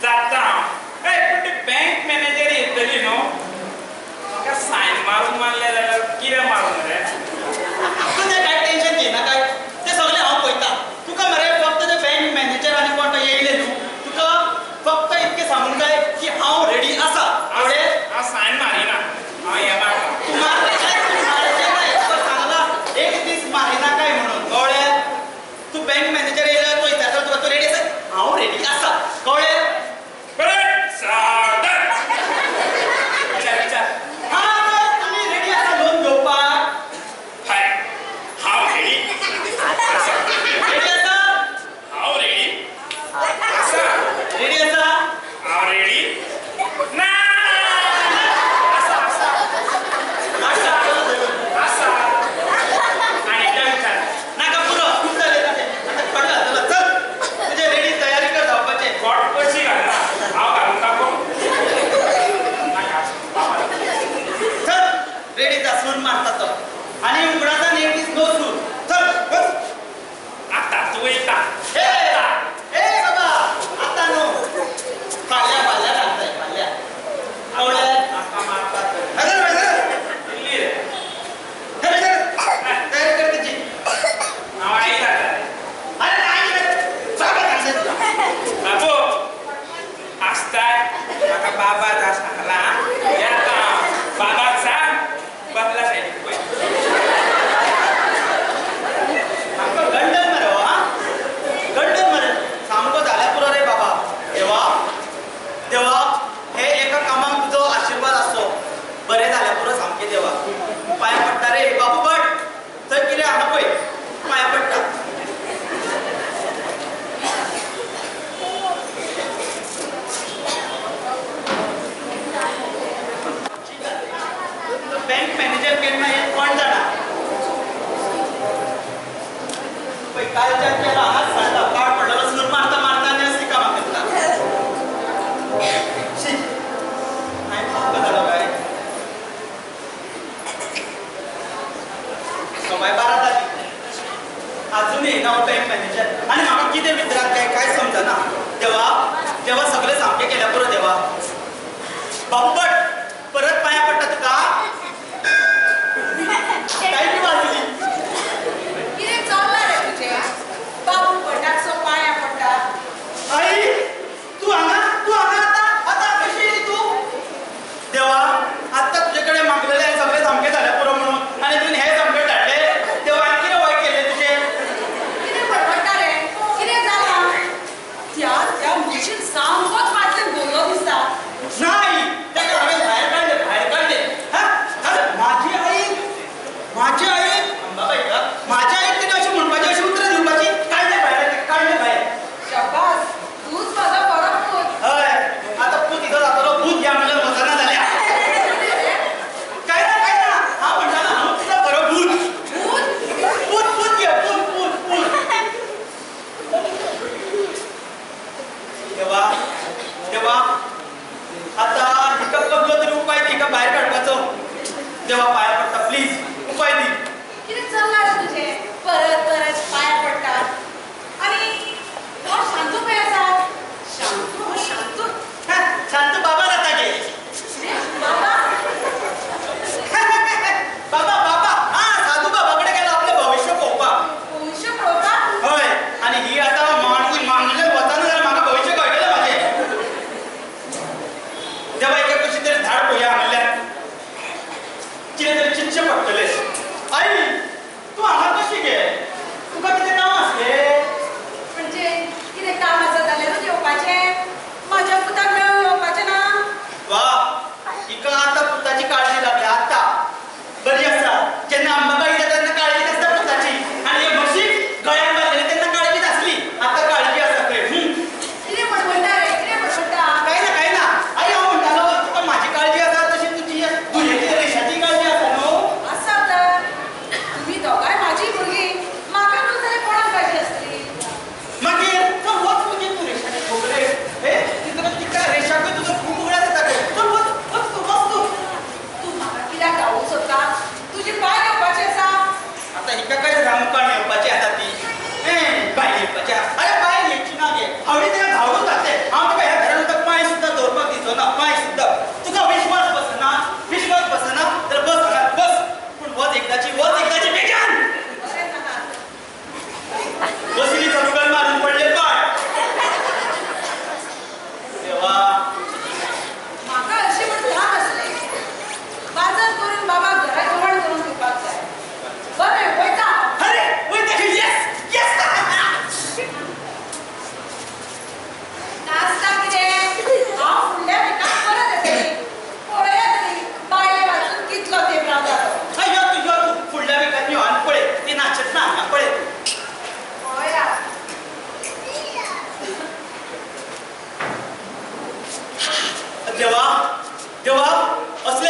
जाता हांव. हय, पूण ती बँक मॅनेजर येतली न्हू, म्हाका सायन मारूंक मारलें जाल्यार कितें मारूंक रे? तूं तें कांय टेन्शन घेयनाका, तें सगळें हांव पळयता. तुका मरे फक्त ते बँक मॅनेजर आनी कोण तो येयले न्हू, तुका फक्त इतकें सांगूंक जाय की हांव रेडी आसा, कळ्ळें? हांव सायन मारिना, हांव हें मारता. तूं मारलें काय? तूं मारचें ना, तुका सांगलां एक दीस मारिना काय म्हणून, कळ्ळें? तूं बँक मॅनेजर येयलो तो विचारतलो तुका, तूं रेडी आसा? हांव रेडी आसा, कळ्ळें? बरें सादर विचार विचार. हां, तर तुमी रेडी आसा लोन घेवपाक? हय, हांव रेडी. रेडी आसा? हांव रेडी आसा. रेडी आसा? हांव रेडी ना. आसा आसा आसा. आसा. आनी एकदां विचार. नाका, पुरो, खूब जालें तुजें, आतां खोट घालतलो. चल, तुजें रेडी तयारी कर धांवपाचें. खोट कशी घालना? हांव घालून दाखोवं? नाका, बाबा. चल, रेडी जा, सूर मारता तो आनी उगडासान एक दीस नो सूर. चल बस. आतां तूं वयता. ए ए बाबा, आतां न्हू, फाल्यां फाल्यां घालताय, फाल्यां, कळ्ळें? आतां मारता. हजर हजर. दिल्ली रे. हजर, तयारी कर तुजी. हांव आई जाता. अरे नाही रे, बाबा घालताय तुला. बाबू आसताय, म्हाका बाबा जा सांगला, येता हांव. बाबाक सांग बदला सायडीक पळय. सामको गंडन मरे हो, हा, गंडन मरे, सामको जाल्यार पुरो रे बाबा. देवा देवा, हे एका कामाक तुजो आशिर्वाद आसचो, बरें जाल्यार पुरो सामकें देवा. पांय पडटा रे बाबू भट, थंय कितें हांगा पळय, पांय पडटा. बँक मॅनेजर केन्ना येत कोण जाणा. पळय कालच्यान केला हांगाच सांगता, पाड पडलेलो सूर मारता मारता आनी असलीं कामां करता. शी, हांवें पाप जालो काय? 12:15 जाली, अजून येयना हो बँक मॅनेजर. आनी म्हाका कितें विचारात काय काय समजना. देवा देवा, सगळें सामकें केल्यार पुरो देवा. बाबू भट, परत पांयां पडटा तुका. काय बी वाजली. कितें चल्लां रे तुजें? बाबू भटाक सो पांयां पडटा. आई, तूं हांगा? तूं हांगा आतां? आतां कशी येयली तूं? देवा, आत्तां तुजे कडेन मागलेलें हांवें सगळें सामकें जाल्यार पुरो म्हणून, आनी तुवें हें सामकें धाडलें. देवा, आनी कितें वायट केलें तुजें? कितें बडबडटा रे? कितें जालां? त्या त्या म्हशीन सामकोच फाटल्यान भोंवलो दिसता. नाही, ताका हांवें भायर काडलें, भायर काडलें. हा, अरे माझी आई, माझी आई अंबाबाई का? माझ्या आईक तिणें अशें म्हणपाचें, अशीं उतरां दिवपाचीं? काडलें भायर, काडलें भायर. शाबास, तूंच म्हाजो बरो पूत. हय, आतां पूत इतलो जातलो, पूत घ्या म्हणल्यार वचना जाल्या. काय ना काय ना, हांव म्हणटालो हांव तुजो खरो भूत. पूत? पूत पूत घे, पूत पूत पूत. देवा देवा, आतां हिका कसलो तरी उपाय दी, हिका भायर काडपाचो. देवा, पांयां पडटा, प्लीज उपाय दी. कितें चल्लां रे तुजें? परत परत पांयां पडटा. आनी हो शांतू खंय आसा? शांतू, हो शांतू. हा, शांत बाबा जाता गे. बाबा? बाबा बाबा, हा साधू बाबा कडेन गेला आपलें भविश्य पळोवपाक. भविश्य पळोवपाक? हय, आनी ही आतां मागलें वचना जाल्यार म्हाका भविश्य कळटलें म्हाजें. देवा, एका कशी तरी धाड पळोवया म्हणल्यार कितें तरी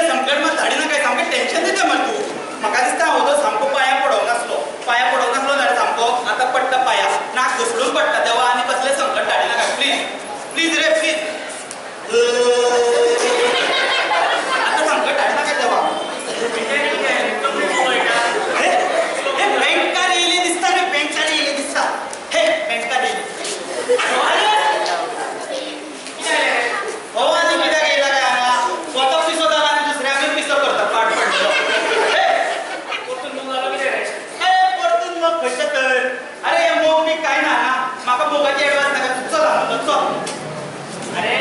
असले संकट मात धाडिनाकाय, सामकें टेन्शन दिता मरे तूं. म्हाका दिसता हांव तो सामको पांयां पडोंक नासलो, पांयां पडोंक नासलो जाल्यार सामको आतां पडटा पांयां, नाक घसडून पडटा. देवा आनी कसलें संकट धाडिनाका प्लीज प्लीज रे प्लीज. आतां संकट धाडिनाका देवा. हे बँककार येयले दिसता रे, बँककार येयले दिसता. हे बँककार येयले. हो आनी कित्याक येयला काय हांगा? स्वता पिसो जाला आनी दुसऱ्यांकूय पिसो करता पाड पडलो. परतून मोग खंयचे तर? अरे हे मोग बी काय ना, म्हाका मोगाची एडवान्स नाका. तूं चल हांगा, चल. अरे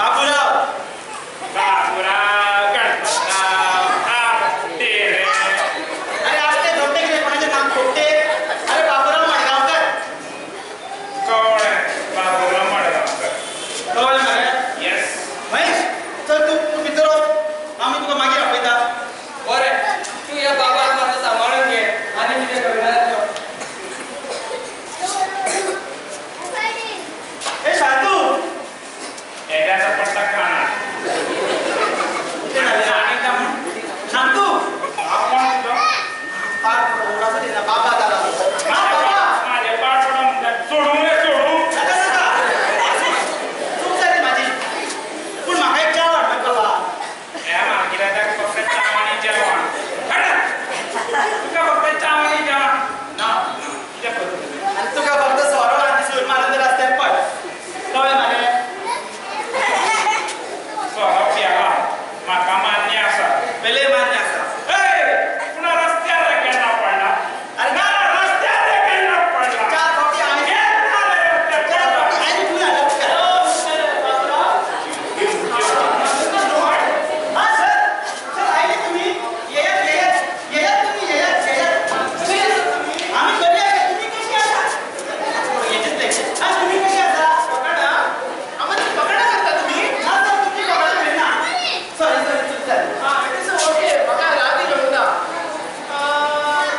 बाबूराव. बाबूराव गणपतराव आपटे रे. अरे आपटे धोपटे कितें कोणाचें नाम खोपटे? अरे बाबूराव मडगांवकर. कोण बाबूराव मडगांवकर? कळ्ळें मरे? येस. महेश चल तूं तूं भितर वच, आमी तुका मागीर आपयता. बरें, तूं ह्या बाबाक मातसो सांबाळून घे आनी कितें कळना. ए शांतू, एकाचा पट्टा खाणार. कितें जालें? सांगितलं म्हण. शांतू हांव कोण तुजो? पाड पडूं उडासो दिना बाबा जाला. हा बाबा माझे पाड पडूं म्हणटा. सोडूं रे सोडूं. नाका नाका, चूक जाली म्हाजी, पूण म्हाका एक च्या हाड बाबा. ह्या मागीराक फक्त च्या आनी जेवण. हाड. तुका फक्त च्या आनी जेवण ना कितें करतलें? आनी तुका फक्त सोरो आनी सूर मारून रस्त्यार पड. कळ्ळें मरे? सोरो पियाला म्हाका मान्य आसा. बेले मान्य आसा. ए, पूण रस्त्यार रे केन्ना पडला? अरे ना रस्त्यार रे केन्ना पडला? चार फावटी आनी केन्ना रे रस्त्यार चार पडला? फावटी आनी तूं हाडला तुका. हा सर, सर आयले तुमी? येयात येयात येयात तुमी, येयात येयात. कशी आसात तुमी? आमी बरी आसा. तुमी कशी आसा? येचेच तें. हा तुमी कशी आसा? पकडा आम्हाला पकडा करता तुम्ही? ना सर, तुमची पकडा करिना. सॉरी सॉरी, चूक जाली. हा, it's okay. म्हाका राती कळूं ना.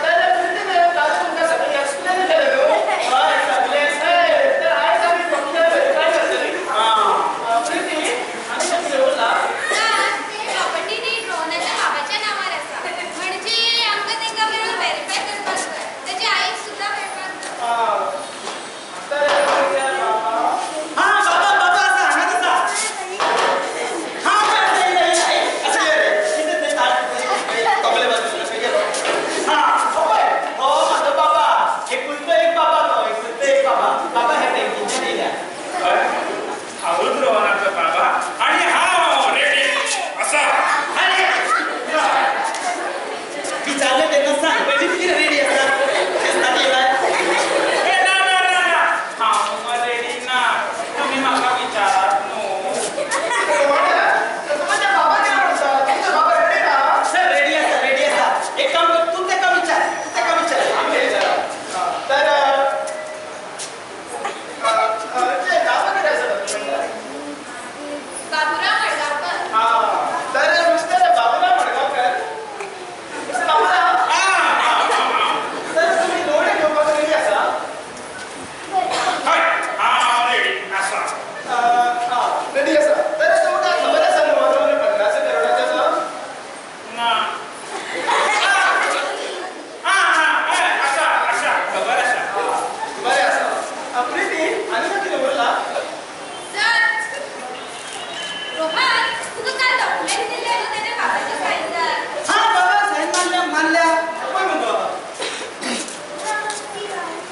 तर प्रितीन काल तुमकां सगळें एक्सप्लेन केलें न्हू? हय सगळें. हय, तर आयज आमी डॉक्युमेंट व्हेरीफाय करतलीं. आं प्रिती, आनी कितें उरलां? प्रॉपर्टी डीड रोहनाच्या बाबाच्या नावार आसा, म्हणजे आमकां तांकां मेळून व्हेरीफाय करपाक जाय. ताची आईक सुद्दां मेळपाक जाय. तर तुमच्या बाबा हा बाबा बाबा आसा, हांगाच आसा. हा पळय, येयला येयला. अशें रे, कितें तें तबले बाजून अशें गेलो. हा हो पळय, हो म्हाजो बाबा, एकुलतो एक बाबा तो, एकुलतो एक बाबा. बाबा हे बँकेच्यान येयल्या. हय, हांवूच रोहनाचो बाबा आनी हांव रेडी आसा. अरे विचारलें तेन्ना सांग पयलीं कितें रेडी आसा फेस्ताक येयला. ए ना ना ना ना, हांव रेडी ना, तुमी म्हाका विचारात न्हू. तुमच्या बाबा कितें म्हणटा? तुमच्या बाबा रेडी ना? सर रेडी आसा, रेडी आसा. एक काम कर, तूं ताका विचार, तूं ताका विचार. आमी विचारा. तर ते नांव कितें आसा डॉक्युमेंटार? बाबूराव मडगांवकर. तर mister Baburao Madgaonkar, mister Baburao, sir तुमी लोन घेवपाक रेडी आसा? हय, हांव रेडी आसा. रेडी आसा. तर तुमकां खबर आसा न्हू हो लोन 15 करोडाचो आसा? ना. हा हा, हय आसा आसा, खबर आसा. बरें आसा. प्रिती, आनी कितें उरलां? सर, रोहन, तुका काल डॉक्युमेंट दिल्ले न्हू तेच्या बाबाची सायन जाय. हा बाबा सायन मारल्या मारल्या. पळय मगो बाबा,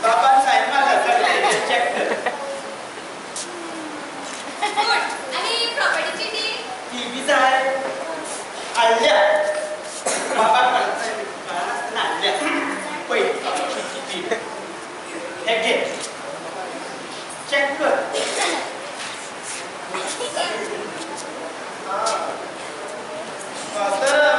बाबान सायन मारल्या, सगळें चॅक कर. गुड. आनी प्रॉपर्टीची डीड? ती बी जाय हाडल्या. बाबाक कळनासतना हाडल्या. पळय ती हे घे, चॅक कर. तर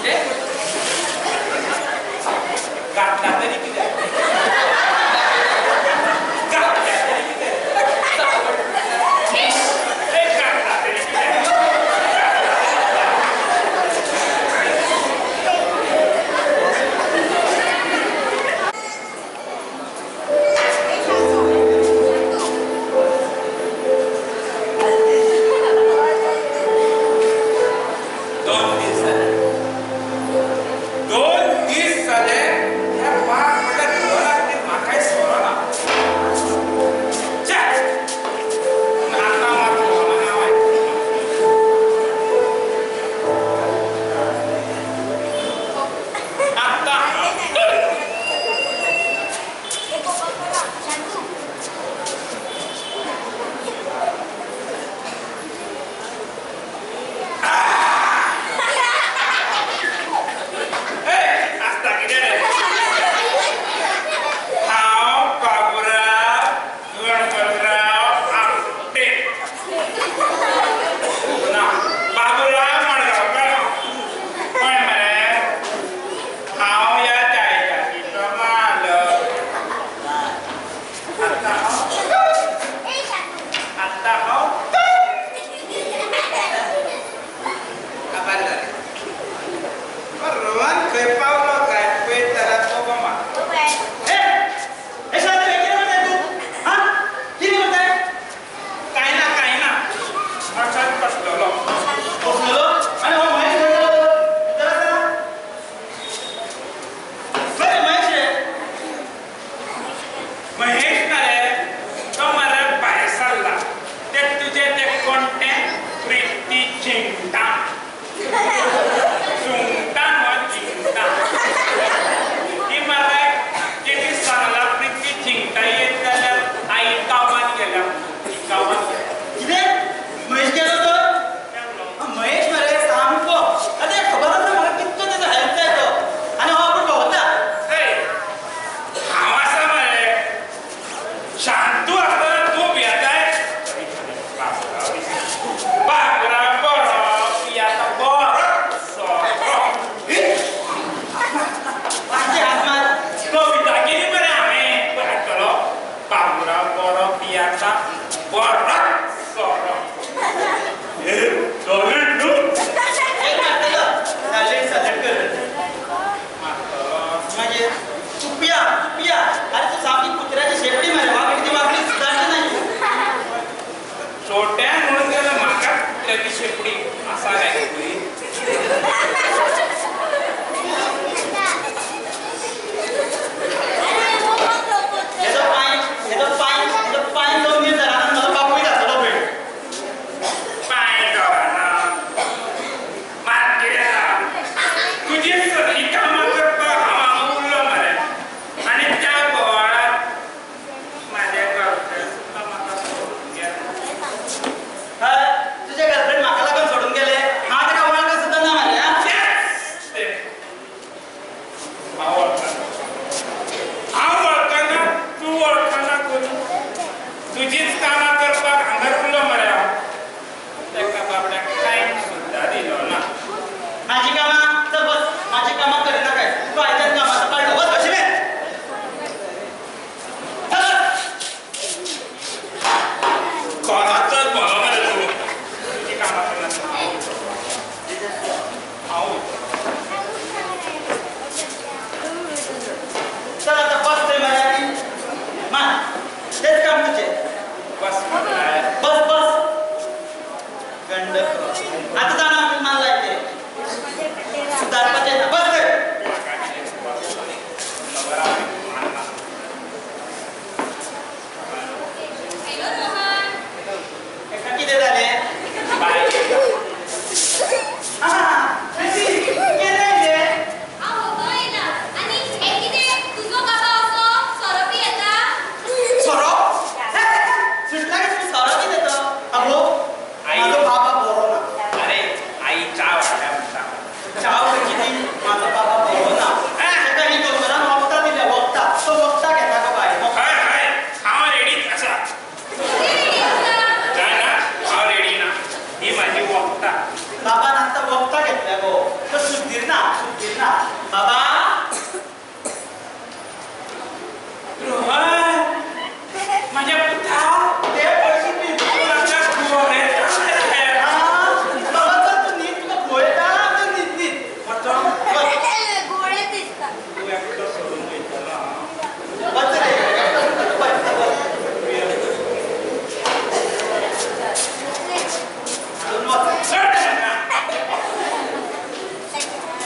कितें? घातला तरी कित्याक? घातल्या तरी कित्याक? ए, घातला तरी कित्याक? दोन दीस जाले.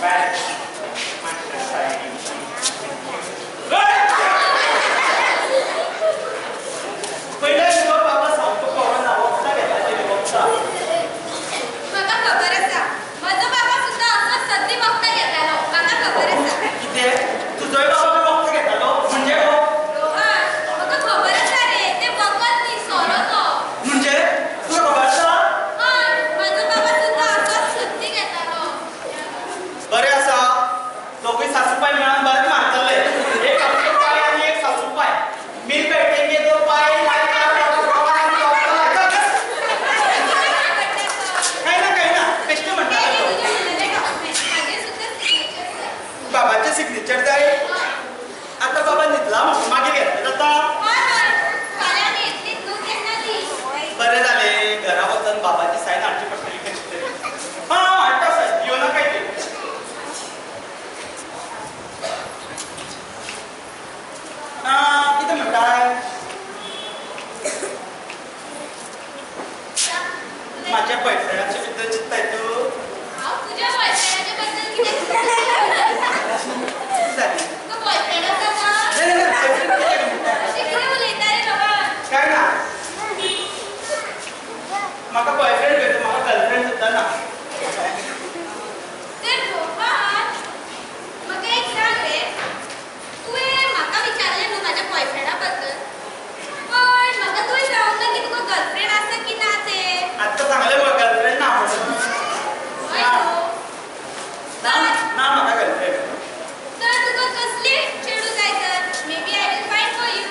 बाय मातशें सायडीन. पयले न्हू बाबा सामको कोरोना वखदां घेता तेणी वखदां. म्हाका खबर आसा, म्हजो बाबा सुद्दां असोच सद्दी वखदां घेतालो. म्हाका खबर आसा. कितें तुजोय बाबा बी वखदां घेतालो म्हणजे गो? रोहन, म्हाका खबर आसा रे, तें वखद न्ही सोरो तो. म्हणजे तुका खबर आसा? हय, म्हजो बाबा सुद्दां असोच सद्दी घेतालो. बरें आसा, दोगूय सासूपाय मेळून बरें मारतले. एक आमचो पाय आनी एक सासूपाय. मिल बैठेंगे दो पाय. काय ना काय ना बेश्टें म्हणटा. बाबाचें सिग्नेचर जाय. आतां बाबा न्हिदला म्हणून मागीर घेतलें जाता. बरें जालें, घरा वचून बाबाची सायन हाडची पडटली कशी तरी. हां हाडटा सायन, येवं नाका ती. कितें म्हणटा? म्हाज्या बॉयफ्रेंडाचे भितर चिंत्ताय तूं? जालें. नाही नाही बॉयफ्रेंड कित्याक म्हणटा? काय ना, म्हाका बॉयफ्रेंड घेतो, म्हाका गर्लफ्रेंड सुद्दां ना. गर्लफ्रेंड आसा की ना ते? आत्तां सांगलें मगो गर्लफ्रेंड ना म्हणून. हय न्हू? ना ना म्हाका गर्लफ्रेंड. तर तुका कसली चेडूं जाय तर? Maybe I will find for you.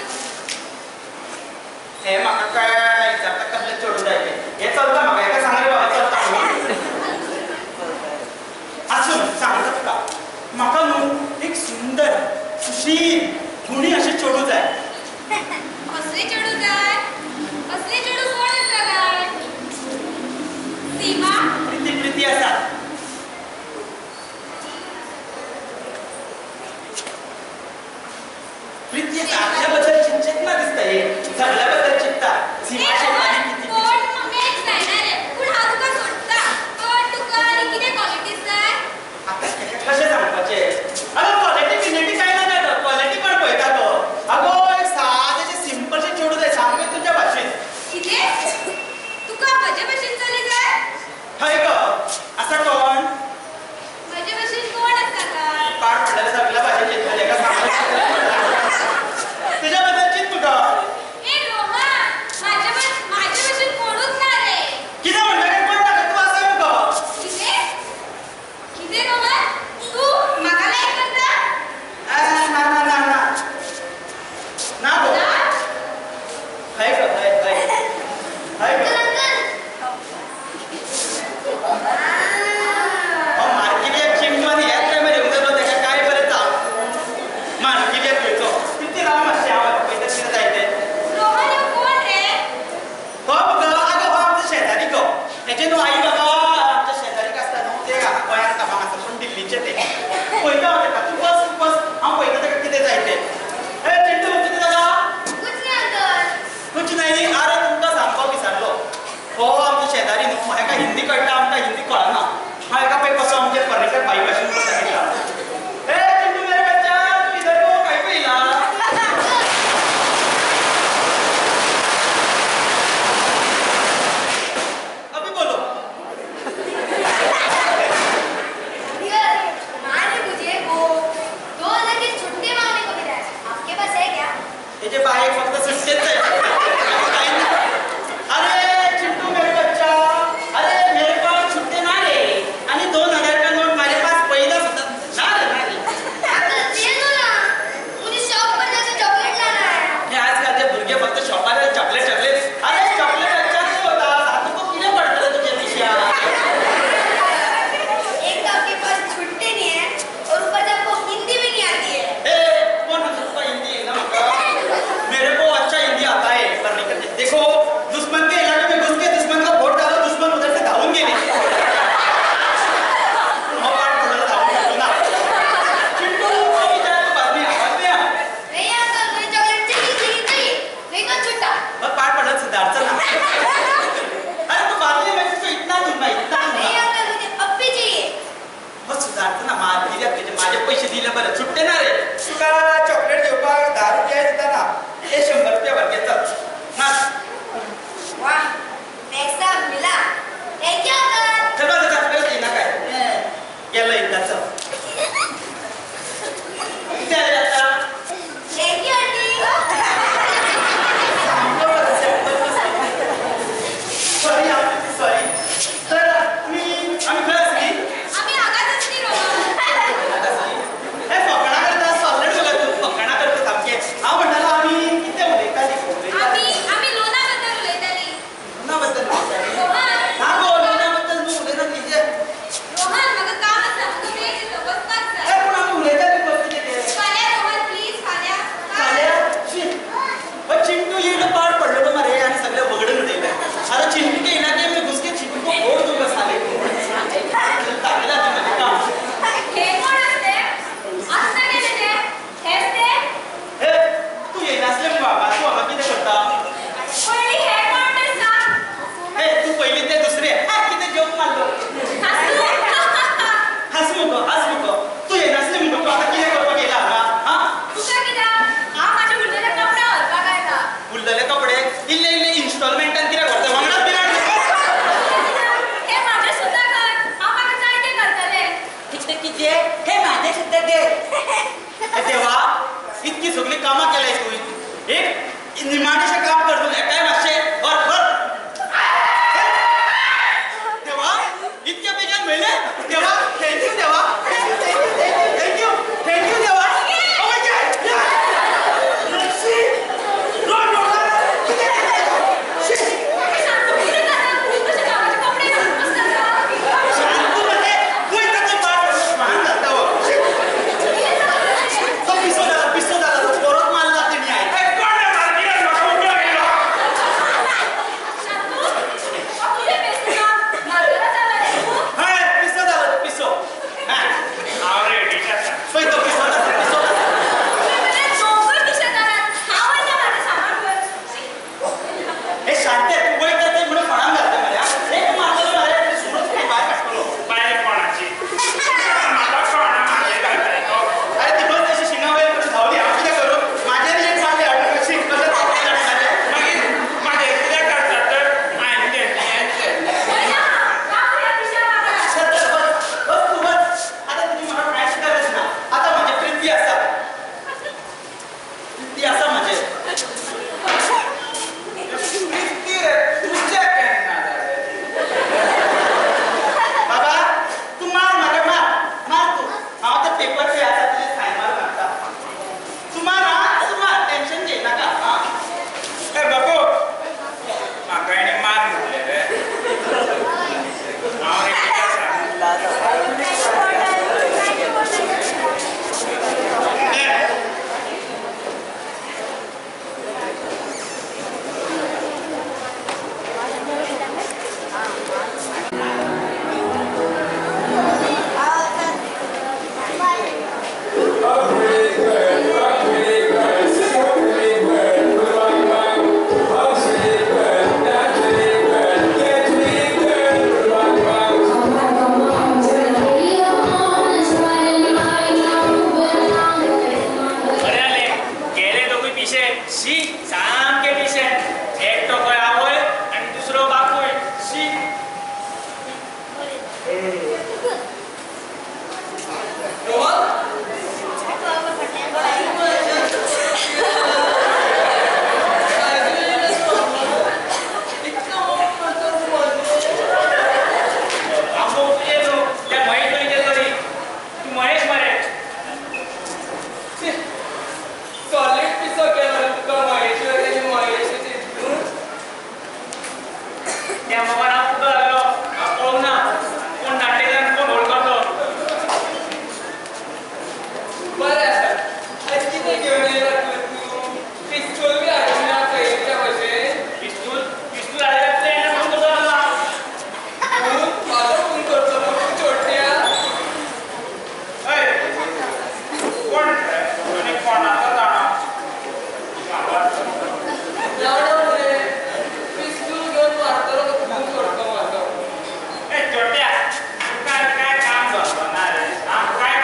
हे म्हाका काय विचारता कसलें चेडूं जाय तें. हें चलता म्हाका, हेका सांग रे बाबा चलता म्हणून. आसूं, सांगता तुका. म्हाका न्हू एक सुंदर सुशील गुणी अशें चेडूं जाय. कसलें चेडूं जाय? कसलें चेडूं कोण आसा काय? सीमा? प्रिती प्रिती आसा. प्रिती आसा. आपल्या बद्दल चिंतचेंच ना दिसता हे. सगळ्या बद्दल चिंतता. सीमा शेताली किती. कोण मॅच जायना रे, पूण हांव तुका सोडटा. पण तुका आनी कितें क्वॉलिटीज जाय? आतां कशें सांगपाचें? आरे क्वॉलिटी बिलिटी कांय ना तो. क्वॉलिटी कोण पळयता तो? आगो एक सादेशें सिंपलशें चेडूं जाय सामकें तुज्या भाशेन. कितें? तुका म्हजे भशेन चली जाय? हय गो, आसा कोण? म्हजे भशेन कोण आसा काय? पाड पडलेलें सगल्या भाशेन चिंततलें हेका सांगपाचें. तुज्या बद्दल चिंत तुका. ए रोहन, म्हाजे भशेन कोणूच ना रे. कितें म्हणटा काय कोण ना? तूं आसा मुगो. कितें? कितें रोहन, तूं म्हाका लायक करता? ना ना ना ना ना गो. ना? हय गो, हय हय हय गो. हो मार्केट चिमटो आनी ह्याच टायमार येवंक जालो तेका काय बरें चालू. मार कित्याक तुजे माझे पैसे दिले बरे सुट्टे ना रे. तुका चॉकलेट घेवपाक 10 रुपया दिता ना, हे 100 रुपया भर घेता ना. वा पैसा मिला, thank you uncle. चल बा चल येना काय गेलो एकदा चल. किती आले आता? Thank you aunty. Sorry sorry. तर मी आम्ही खंय आसली? आम्ही हांगाच आसली रोहन. हे फकाणां करता सॉलिड मगो तूं, फकाणां करता सामकें. हांव म्हणटालो आमी कितें उलयतालीं? आमी आमी लोना बद्दल उलयतालीं. लोना बद्दल उलयतालीं? रोहन ना गो, लोना बद्दल न्हू उलयनासली तें. रोहन म्हाका काम आसा, म्हाका वेळ दिलो, वचपाक जाय. पूण आमी उलयतालीं गो कितें तें. फाल्यां रोहन प्लीज फाल्यां. फाल्यां? शी, चिंटू येयलो पाड पडलेलो मरे आनी सगळें वगडून उडयलें. आतां चिंटू येयना की आमी घुसके चिंटू फोड तुका साले. दाखयला तूं म्हजें काम. हे कोण आसले? आसता गेले ते? हेच ते? हे तूं येयनासलें मगो हांगा, तूं हांगा कितें करता? पयलीं हे कोण तें सांग. हे तूं पयलीं ते दुसरे. कितें जोक मारलो. हांसू. हांस मुगो, हांस मुगो. तूं येयनासलें मुगो, तूं आतां कितें करपाक येयला हांगा? आं तुका कित्याक? हांव म्हाजे उरलेले कपडे व्हरपाक आयला. उरलेले कपडे इल्ले इल्ले इन्स्टॉलमेंटान कित्याक व्हरता? वांगडाच बिराड. हे म्हाजे सुद्दां कर, हांव म्हाका जाय तें करतलें. कितें कितें? हे म्हाजे सुद्दां दे. देवा, इतकी सगळीं कामां केल्याय तुवें, एक निमाणेशें काम कर तूं, एकाय मातशें व्हर व्हर. देवा, इतक्या बेगीन मेळ्ळें? देवा thank you देवा, thank you thank you thank you thank you देवा. Oh my God! Shantu कितें जाता? तूं कशें भावाचे कपडे घालून बसता? शांतू म्हणजे वयता थंय पाड मान घालता हो. तो पिसो जाला, पिसो जाला तो, परत मारला तेणी आयक. कोण रे मार्किरान म्हाका उडो येयलो? शांतू, हो कितें बेसता? मारतलो जाला रे तूं? हय, पिसो जाला तो, पिसो. हांव रेडीच आसा. पळय तो पिसो जाला, पिसो जाला. तुवें मरे दोगूय पिशे जालात. हांव वयता म्हाजें सामान घेवन. हे शांते, तूं वयता थंय म्हणून फळां घालता मरे. एक मारतलो मरे, सुमोच तुका भायर काडटलो. बायल कोणाची? म्हाका कोणा म्हाजेर घालता तो. अरे ती बस तशी शिंगा वयर करून धांवली, हांव कितें करूं? म्हाजेर एक मारली हाडून कशी कशें धांवली जाणा म्हाजेर. मागीर म्हाजेर कित्याक काडटा तर? हांवें घेतलें, हें घेतलें. वयता हांव. राव ह्या पिश्या वांगडा. चल चल बस, बस तूं बस. आतां तुजी म्हाका कांयच गरज ना. आतां म्हाजें प्रिती आसा, प्रिती आसा म्हाजेर. प्रिती रे, तुजें केन्ना जालें? बाबा तूं मार म्हाका, मार मार तूं. हांव आतां पेपर पळय आसा तुजें सायन मारून हाडटा. तूं मार आं, तूं मार, टेंशन घेयनाका आं. ए बाबू, म्हाका हेणें मार म्हटलें रे. हांव रेडीच आसा. बरें जालें, गेले दोगूय पिशे. शी, सामके पिशे. एकटो खंय आवय आनी दुसरो बापूय. शी. रोहन, आमकां तुजें न्हू, त्या महेश बरीचें तरी. तूं महेश मरे. सॉलिड पिसो केलो रे तुका महेश्वर आनी महेशाचे हितून. त्या मोगान हांव कुठं जाल्लो हांव पळोवंक ना कोण नाट्यकार आनी कोण वळखतो. बरें आसा. आनी कितें घेवन येयला तूं? तूं पिस्तूल बी हाडूंक ना पयलींच्या भशेन? पिस्तूल पिस्तूल हाडल्यार तुजें येणें फोन करतलो हांव. खून? म्हाजो खून करतलो तूं चोडट्या? हय, कोण रे? आनी कोणाचो जाणा? जाणा मरे, पिस्तूल घेवन मारतलो तो, खून करतलो म्हाजो. ए छोट्या, तुका काय काम धंदो ना रे? हांव काय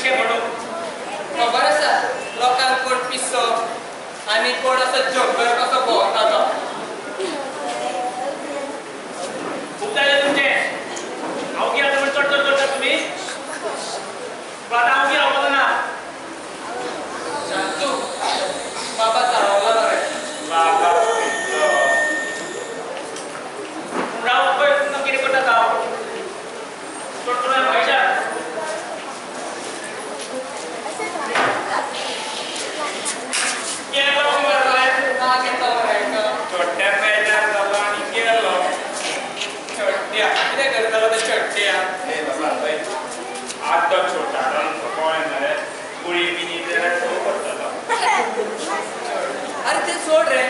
पिशे म्हणून. खबर आसा लोकांक कोण पिसो आनी कोण असो जंगर कसो भोंवता तो. खूब जाले तुमचे. आवगी आतां म्हण चड चड करतात तुमी. पूण आतां आवगी रावपाचो ना. शांतू बाबा चाळवला मरे. बाबा पिसो. पूण राव पळय तुमकां कितें करता तो हांव. चड करून महेशाक. गेलो मरे. ना घेतलो मरे हांकां. छोट्या पेजार जालो आनी गेलो. छड्ड्या कितें करतलो ते छड्ड्या. ए बाबा पळय आतां छोटा कळ्ळें मरे गुळी बिनी जाल्यार ठोव पडटलो. अरे ते सोड रे.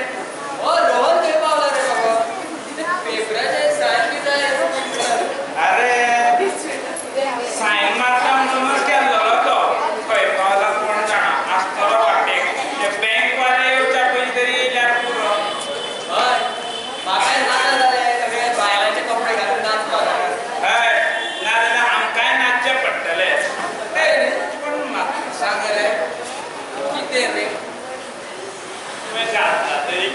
हो रोहन खंय पावला रे बाबा? ते पेपराचे सायन बी जाय. अरे सायन मारता म्हणूनच गेल्लो तो. खंय पावला कोण जाणा, आसतलो वाटेक. ते बँकवाले येवच्या पयलीं तरी येयल्यार पुरो. हय म्हाकाय नाका जालें सगळे बायलांचे कपडे घालून नाचपाक. हय, नाजाल्यार आमकांय नाचचें पडटलें. पूण म्हाका सांग रे, कितें रे? तुवें घातला तरी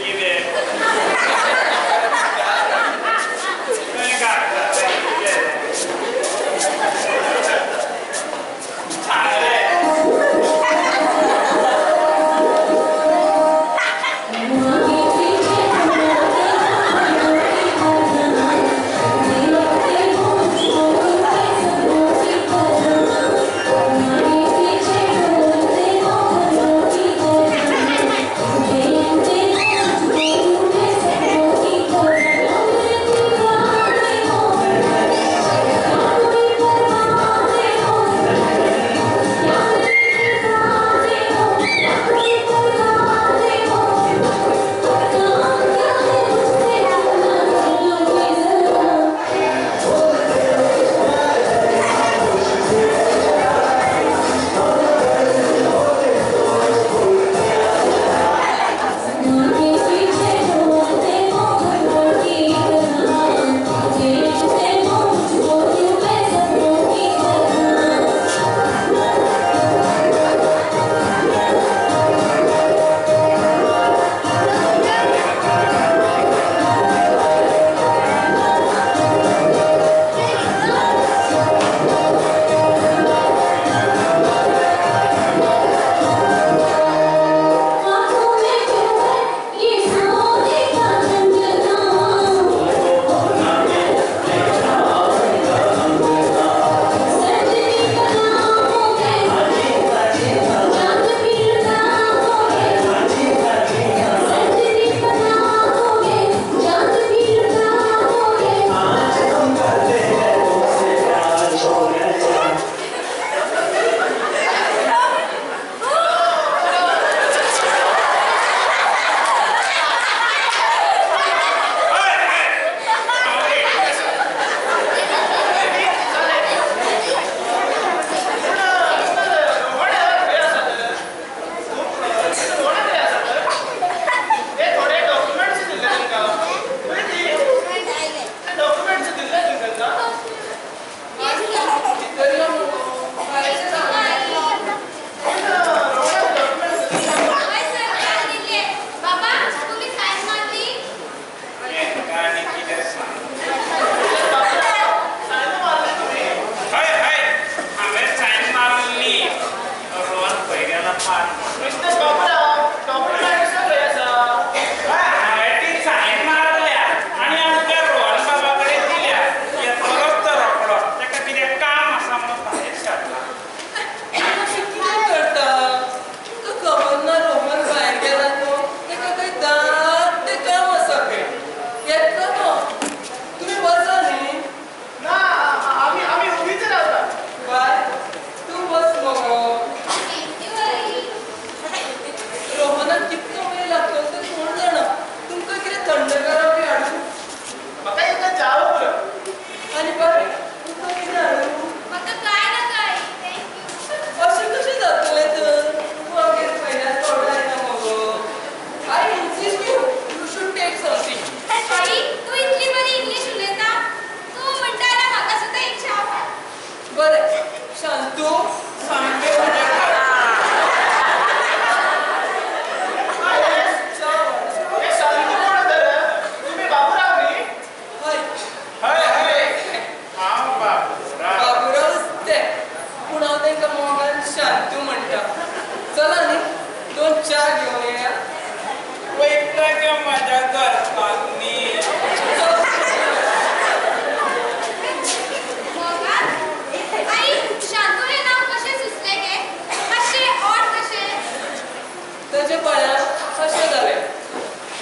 शांतू म्हणटा. चला न्ही दोन च्या घेवन येया. वयता गे म्हज्या घरकान्नी. मोगान आई, शांतू हें नांव कशें सुचलें गे? मातशें ऑड कशें. ताचे पांयां अशें जालें,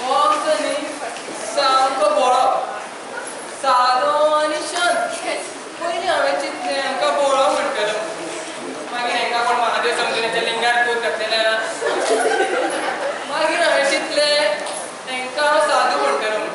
हो आमचो न्ही सामको भोळो, सादो आनी शांत. पयलीं हांवें चिंतलें हांकां भोळो म्हणटलो, मागीर हांकां कोण महादेव समजून हेच्या लिंगार दूद घातलेलें. मागीर हांवें चिंतलें हांकां हांव साधू म्हणटलो.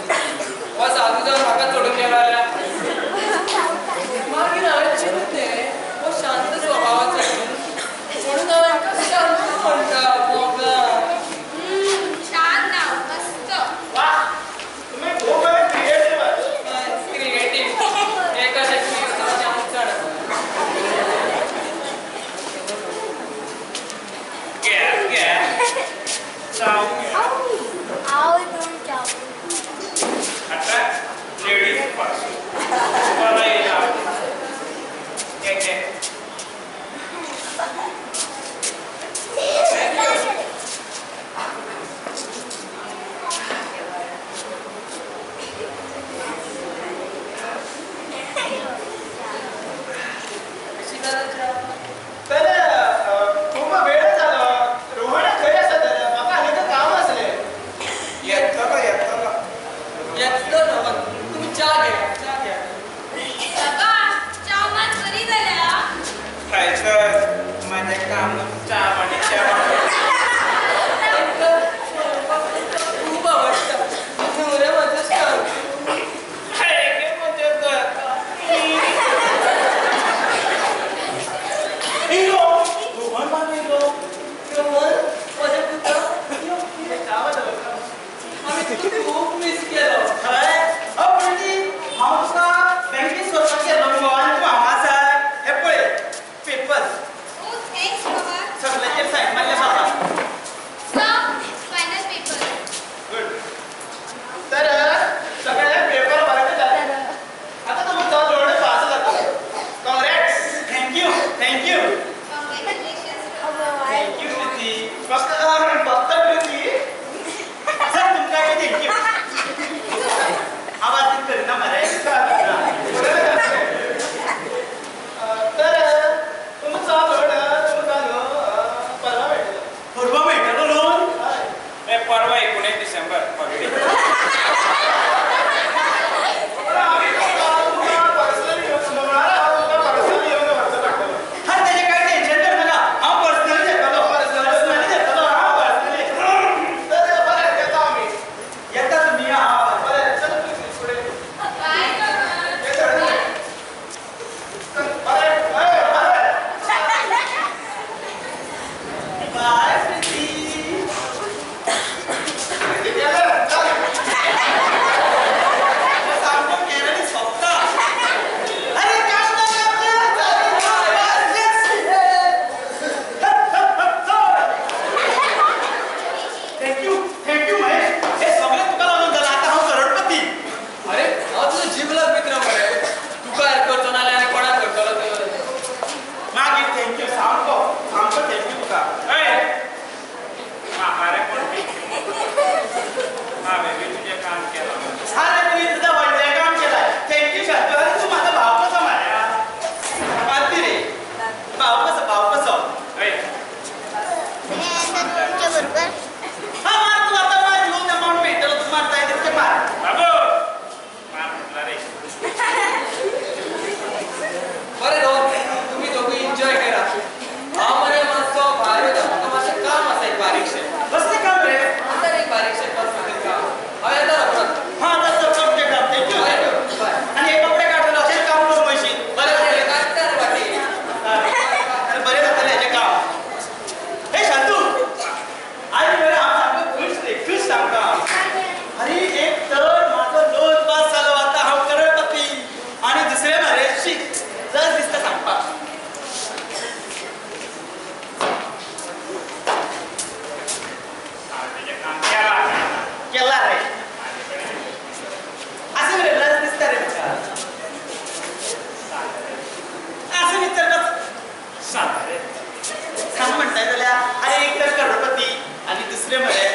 दुसरें मरे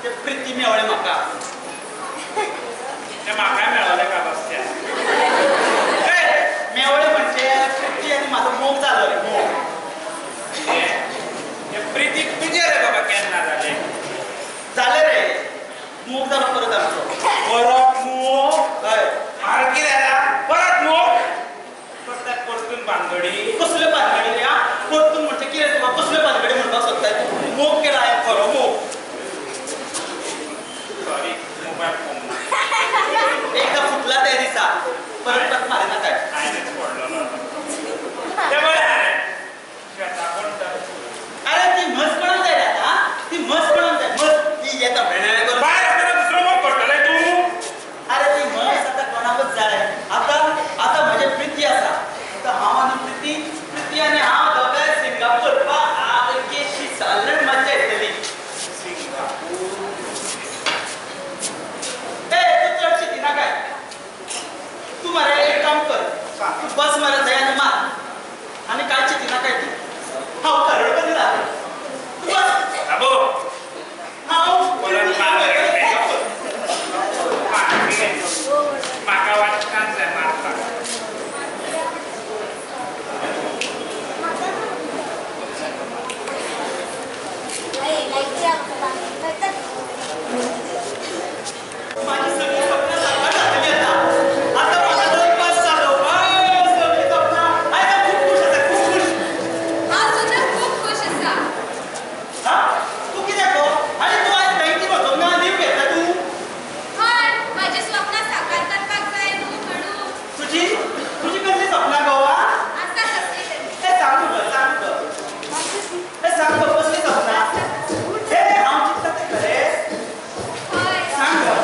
ते प्रिती मेवळें म्हाका. ते म्हाकाय मेळोलें का बसत्या. मेवळें म्हणजे प्रिती आनी म्हाजो मोग जालो रे, मोग. ते प्रितीक तुजें रे बाबा केन्ना जालें? जालें रे, मोग जालो परत आमचो. परत मोग? हय. मार कितें जाला? परत मोग? कसल्या परतून बांगडी? कसल्यो बांगडी रे? आं, परतून म्हणजे कितें तुका कसल्यो बांगडी म्हणपाक सोदताय तूं? मोग केला हांवें, खरो मोग. सॉरी, मोबायल फोन एकदां फुटला त्या दिसा, परत परत मारिना काय. हांवेंच पडलेलो. तें बरें आहा रे. श्वेता कोण तर? अरे ती म्हस कोणाक जाय रे आतां? ती म्हस कोणाक जाय? म्हस ती येता भेणे करून. बाय आसतना दुसरो मोग करतले तूं? अरे ती म्हस आतां कोणाकूच जाय. आतां आतां म्हजें प्रिती आसा. आतां हांव आनी प्रिती, प्रिती आनी हांव दोगांय सिंगापूर केशी साल्लण मज्जा येतली. सिंगापूर? ए तूं चड चिंतिना काय. तूं मरे एक काम कर, तूं बस मरे थंय आनी मार, आनी काय चिंतिना काय तूं. हांव करोडपती जालें. तूं बस. बाबू हांव परत मार. म्हाका वाटकान जाय मारपाक. माझी सगळी स्वप्न साकार जातली आतां. आतां म्हाका दोन पास जालो. सगळीं स्वप्नां. आयज हांव खूब खूश आसा, खूब खूश. हांव सुद्दां खूब खूश आसा. हा, तूं कित्याक गो? आनी तूं आयज बँकेत वचोंक ना? लीव घेतला तूं? हय, म्हाजी स्वप्नां साकार करपाक जाय न्हू म्हणून. तुजी तुजी कसलीं सपनां गो? आसा कसली तरी. ए सांग गो, सांग गो. ए सांग गो, कसलीं सपनां? ए हांव चिंतता तें खरें? हय. सांग गो.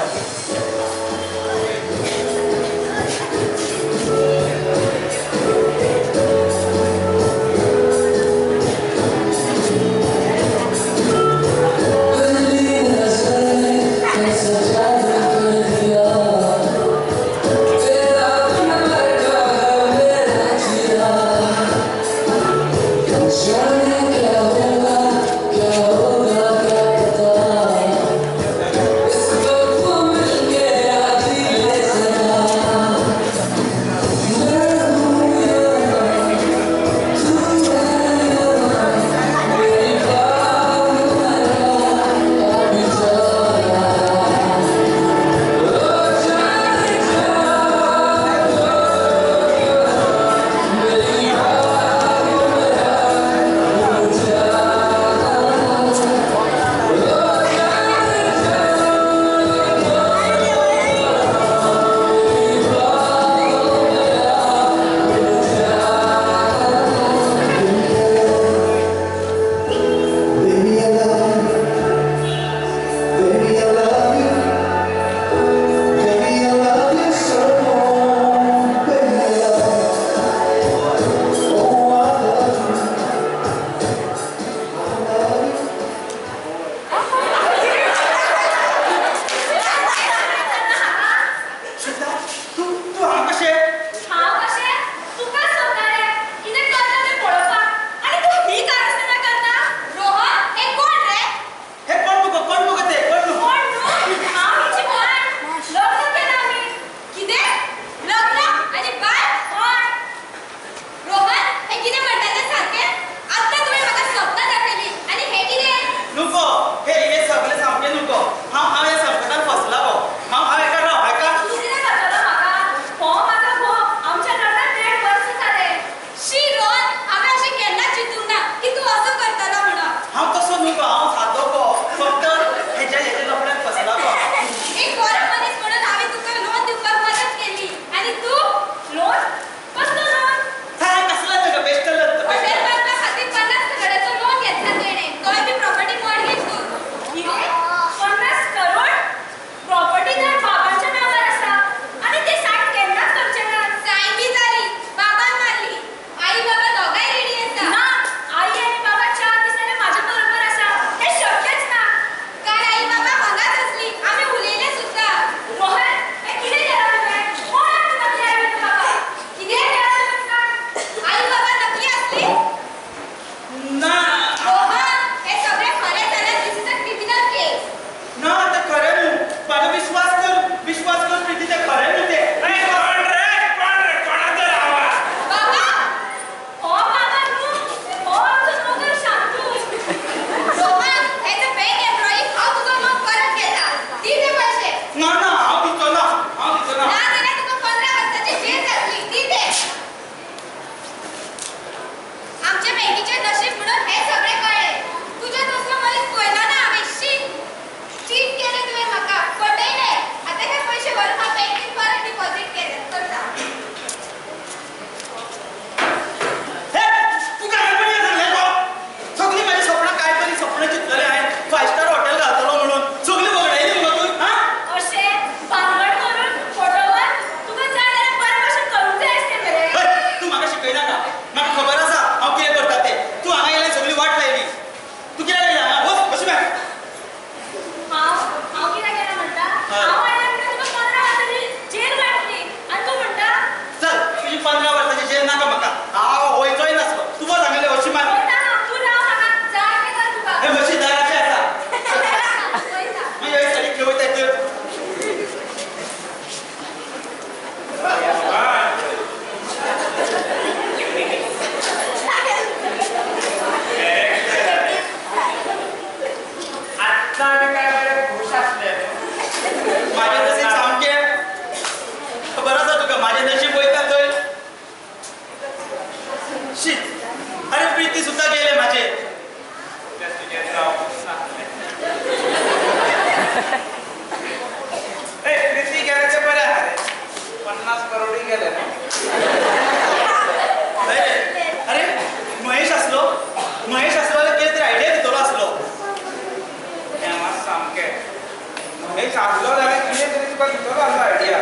सांगलो जाल्यार कितें तरी तुका दितलो आसलो आयडिया.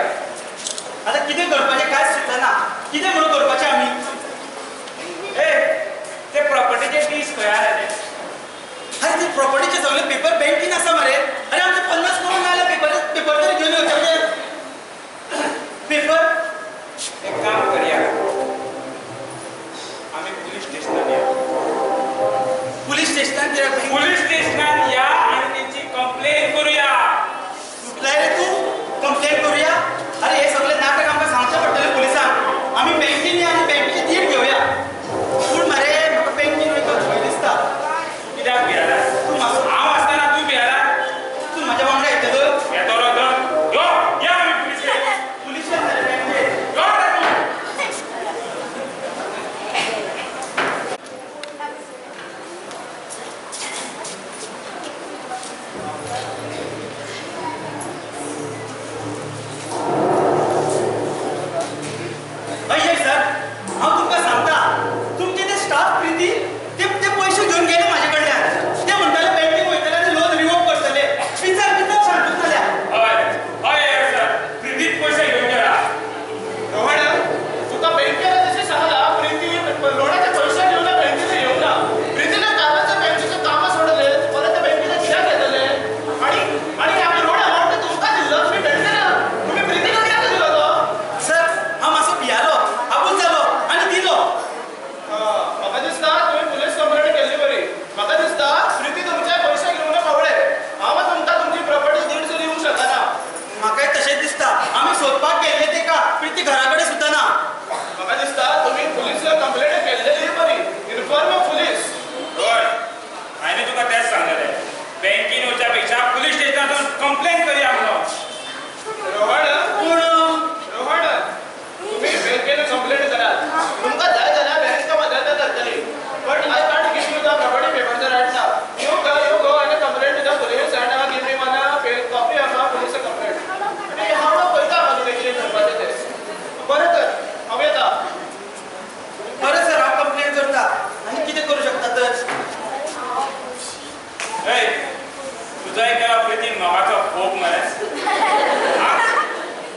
आतां कितें करपाचें कांयच सुचना. कितें म्हणून करपाचें आमी? ए, ते प्रॉपर्टीचे डीस खंय आसा ते? अरे ते प्रॉपर्टीचे सगळे पेपर बँकेन आसा मरे. अरे आमचे 50 करोड ना जाल्यार पेपर पेपर तरी घेवन येवचे पेपर. एक काम करया, आमी पुलीस स्टेशनान या. पुलीस स्टेशनान कित्याक? पुलीस स्टेशनान या आनी तेंची कंप्लेन करुया. सुटलाय रे तूं? कंप्लेन करुया? अरे हे सगळे नाटक आमकां सांगचें पडटलें पुलिसांक. आमी बँकेन या आनी बँकेची धीर घेवया. पूण मरे म्हाका बँकेन वयता भंय दिसता. कित्याक भियेला? तूं मातसो हांव आसतना तूं भियेला? तूं म्हाज्या वांगडा येतलो? येतलो तर यो, या आमी पुलीस स्टेशन. पुलिसान मरे बँकेन. यो रे तूं. अय्यर सर, हांव तुमकां सांगता, तुमचे ते स्टाफ प्रिती ते ते पयशे घेवन गेले म्हाजे कडल्यान. ते म्हणटाले बँकेन वयतले आनी लोन रिवोक करतले. विचार विचार शांतूक जाल्यार. हय हय सर, प्रितीत पयशे घेवन गेला. रोहन, तुका बँकेन जशें सांगला प्रिती लोणाचे पयशे घेवन बँकेन येवना. प्रितीने कामाचं बँकेचे कामां सोडले, परत ते बँकेचे कित्याक घेतले? आनी आनी आमी लोन अमावंट तुमकां दिल्लो, तुमी बँकेन तुमी प्रितीक कित्याक दिलो तो? सर, हांव मातसो भियालो, आबूज जालो आनी दिलो. म्हाका दिसता तुमी पुलीस कंप्लेंट केल्ली बरी. म्हाका दिसता प्रिती तुमचे पयशे घेवन पावले. हांव तुमकां तुमची प्रॉपर्टी दीड दिवंक शकना. म्हाकाय तशेंच दिसता. आमी सोदपाक गेल्ले तेका, प्रिती घरा कडेन सुद्दां ना. म्हाका दिसता तुमी पुलीस कंप्लेंट केल्लेली बरी. Inform police. हय, हांवें तुका तेंच सांगलेलें, बँकेन वचच्या पेक्षा पुलीस स्टेशनार वचून कंप्लेन करया म्हणून. रोहन, पूण रोहन, तुम्ही बँकेन कंप्लेंट करात. तुमकां जाय जाल्यार बँक मदत करतली. But I can't give you the property papers right now. You go and complaint to the police and give me one copy of police complaint. आनी हांव पळयता मागीर कितें करपाचें तें. बरें तर, हांव येता. बरें सर, हांव कंप्लेन करता. आनी कितें करूं शकता तर? ए, तुजोय केला प्रिती मोगाचो फोग मरे.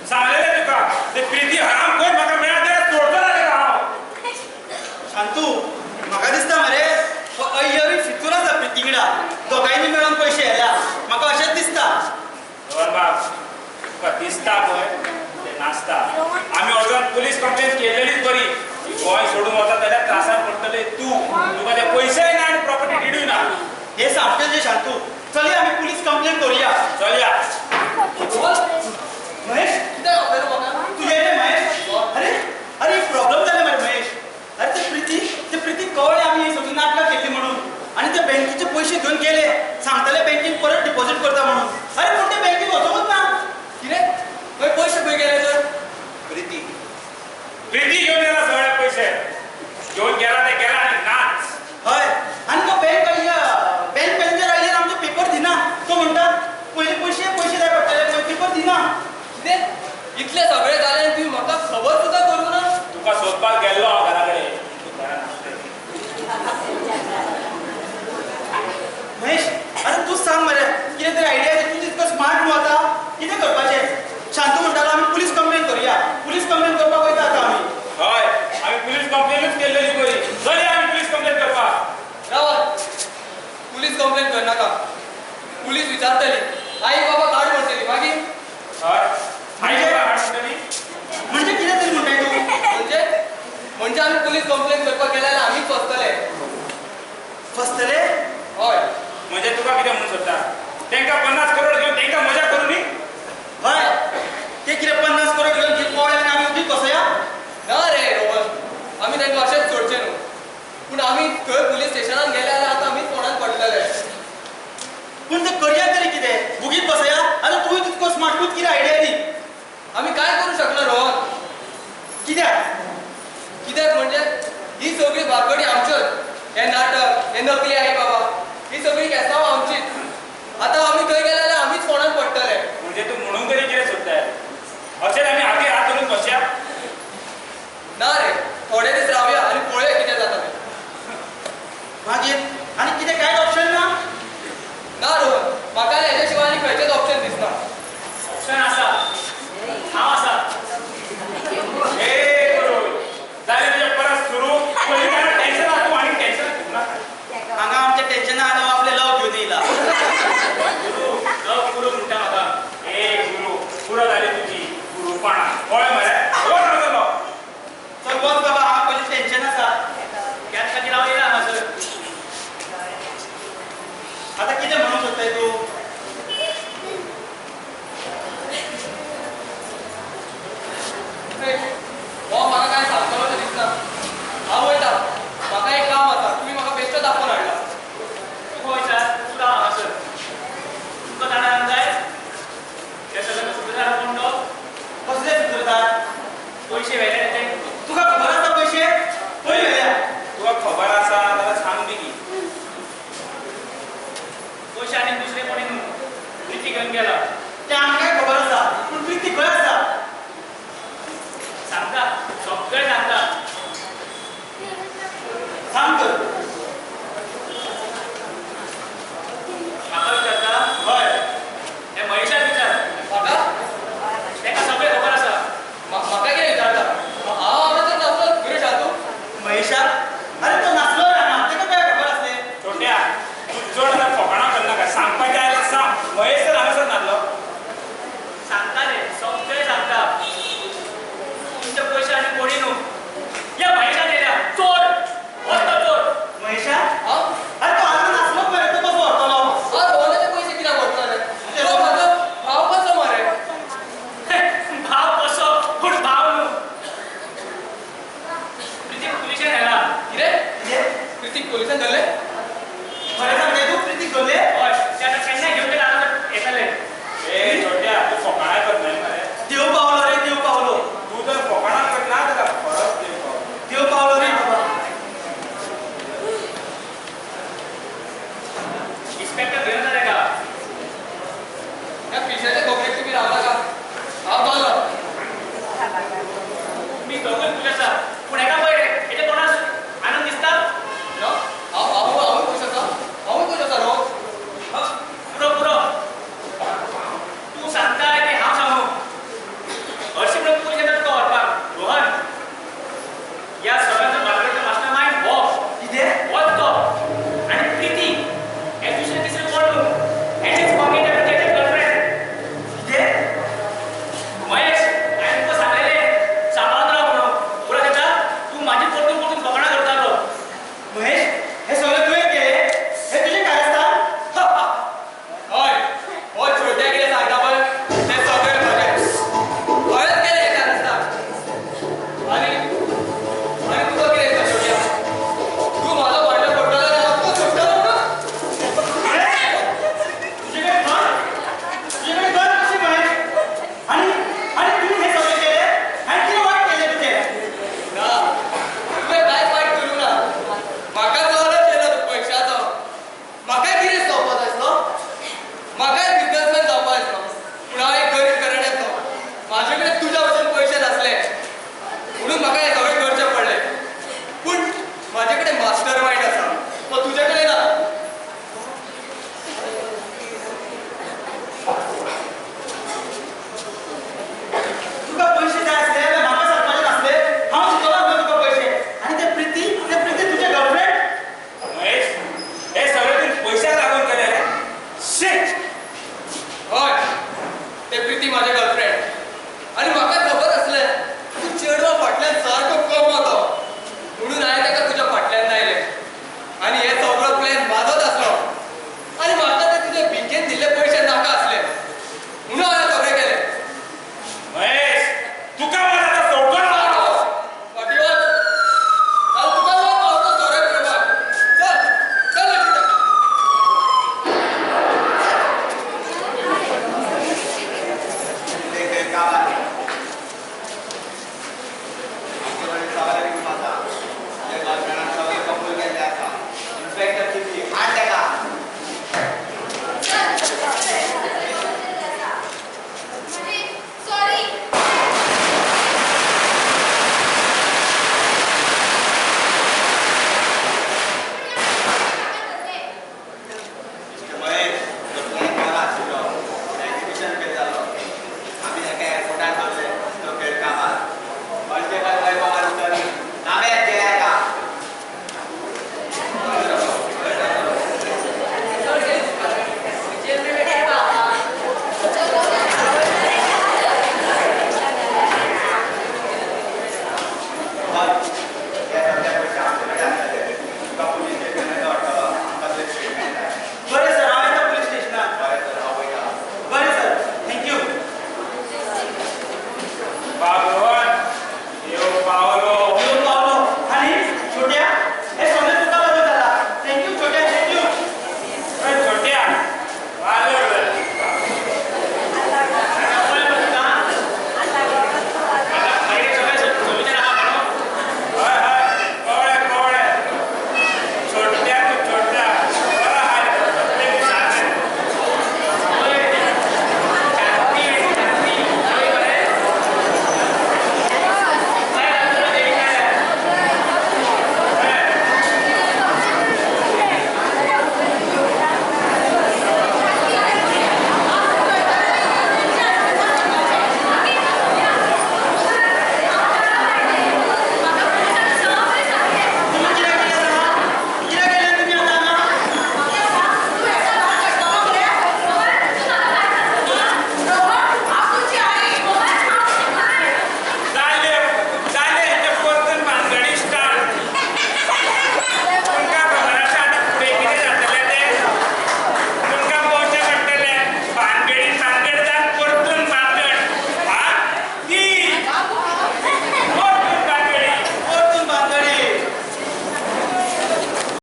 सांगलेलें तुका, ते प्रिती हराम कोण म्हाका मेळत जाल्यार सोडचो ना तेका हांव. शांतू, म्हाका दिसता मरे हो अय्यरूय फितूर आसा प्रितीकडा. दोगांयनी मेळोन पयशे व्हेल्या. म्हाका अशेंच दिसता. रोहन बाब, तुका दिसता पळय तें नासता. आमी वचून पुलीस कंप्लेन केल्लेलीच बरी. गोंय सोडून वता जाल्यार त्रासान पडटले तूं. तुका ते पयशेय ना आनी प्रॉपर्टी डिडूय ना. हें सामकें जें शांतू. चलया आमी पुलीस कंप्लेन करुया. चलया. महेश, कितें जालें रे म्हाका? तुजें रे महेश. अरे अरे एक प्रॉब्लम जालें मरे महेश. अरे ते प्रिती, ते प्रिती कळ्ळें आमी ही सगळीं नाटकां केल्लीं म्हणून आनी ते बँकेचे पयशे घेवन गेले. सांगताले बँकेन परत डिपॉझीट करता म्हणून. अरे पूण ते बँकेन वचोंकूच ना. कितें? खंय पयशे खंय गेले तर? प्रिती प्रिती घेवन गेला सगळे पयशे घेवन गेला ते गेला आनी नाच. हय, आनी तो बँक बँक मॅनेजर आयल्यार आमचो पेपर दिना. तो म्हणटा पयले पयशे पयशे जाय पडटले, पेपर दिना. कितें? इतलें सगळें जालें आनी तुवें म्हाका खबर सुद्दां करूंक ना? तुका सोदपाक गेल्लो हांव घरा कडेन, तूं घरा नासलें. महेश, आतां तूंच सांग मरे कितें तरी आयडिया दी. तूं तितको स्मार्ट न्हू आतां. कितें करपाचें? शांतू म्हणटालो आमी पुलीस कंप्लेन करुया. पुलीस कंप्लेन करपाक वयता आतां आमी. हय, आमी पुलीस कंप्लेनूच केल्लेली बरी. चलया आमी पुलीस कंप्लेन करपाक. रावात, पुलीस कंप्लेन करनाका. पुलीस विचारतली आई बाबा काड म्हणटली मागीर. हय, आई बाबा हाड म्हणटली. म्हणजे कितें तरी म्हणटाय तूं? म्हणजे म्हणजे आमी पुलीस कंप्लेन करपाक गेले जाल्यार आमीच फसतले. फसतले? हय. म्हणजे तुका कितें म्हणून सोदता? तेंकां 50 करोड घेवन तेंकां मजा करूं न्ही? हय, ते कितें 50 करोड घेवन कितें पळय आनी आमी उगीच बसया? ना रे रोहन, आमी तांकां अशेंच सोडचें न्हू. पूण आमी थंय पुलीस स्टेशनान गेले जाल्यार आतां आमीच फोणान पडटले. पूण ते करया तरी कितें? उगीच बसया? आतां तूंय तितको स्मार्ट, तूंच कितें आयडिया दी. आमी काय करूं शकना रोहन. कित्याक? कित्याक म्हणजे ही सगळी भागडी आमच्योच. हे नाटक, हे नकली आई बाबा, ही सगळी केसांव आमचीच. आतां आमी थंय गेले जाल्यार आमीच फोणान पडटले. म्हणजे तूं म्हणून तरी कितें सोदताय? अशेंच आमी हाती हात धरून बसया? ना रे, थोडे दीस रावया आनी पळोवया कितें जाता तें. मागीर आनी कितें कांयच ऑप्शन ना? ना रोहन, म्हाका हेच्या शिवाय आनी खंयचेच ऑप्शन दिसना. घेवन गेला.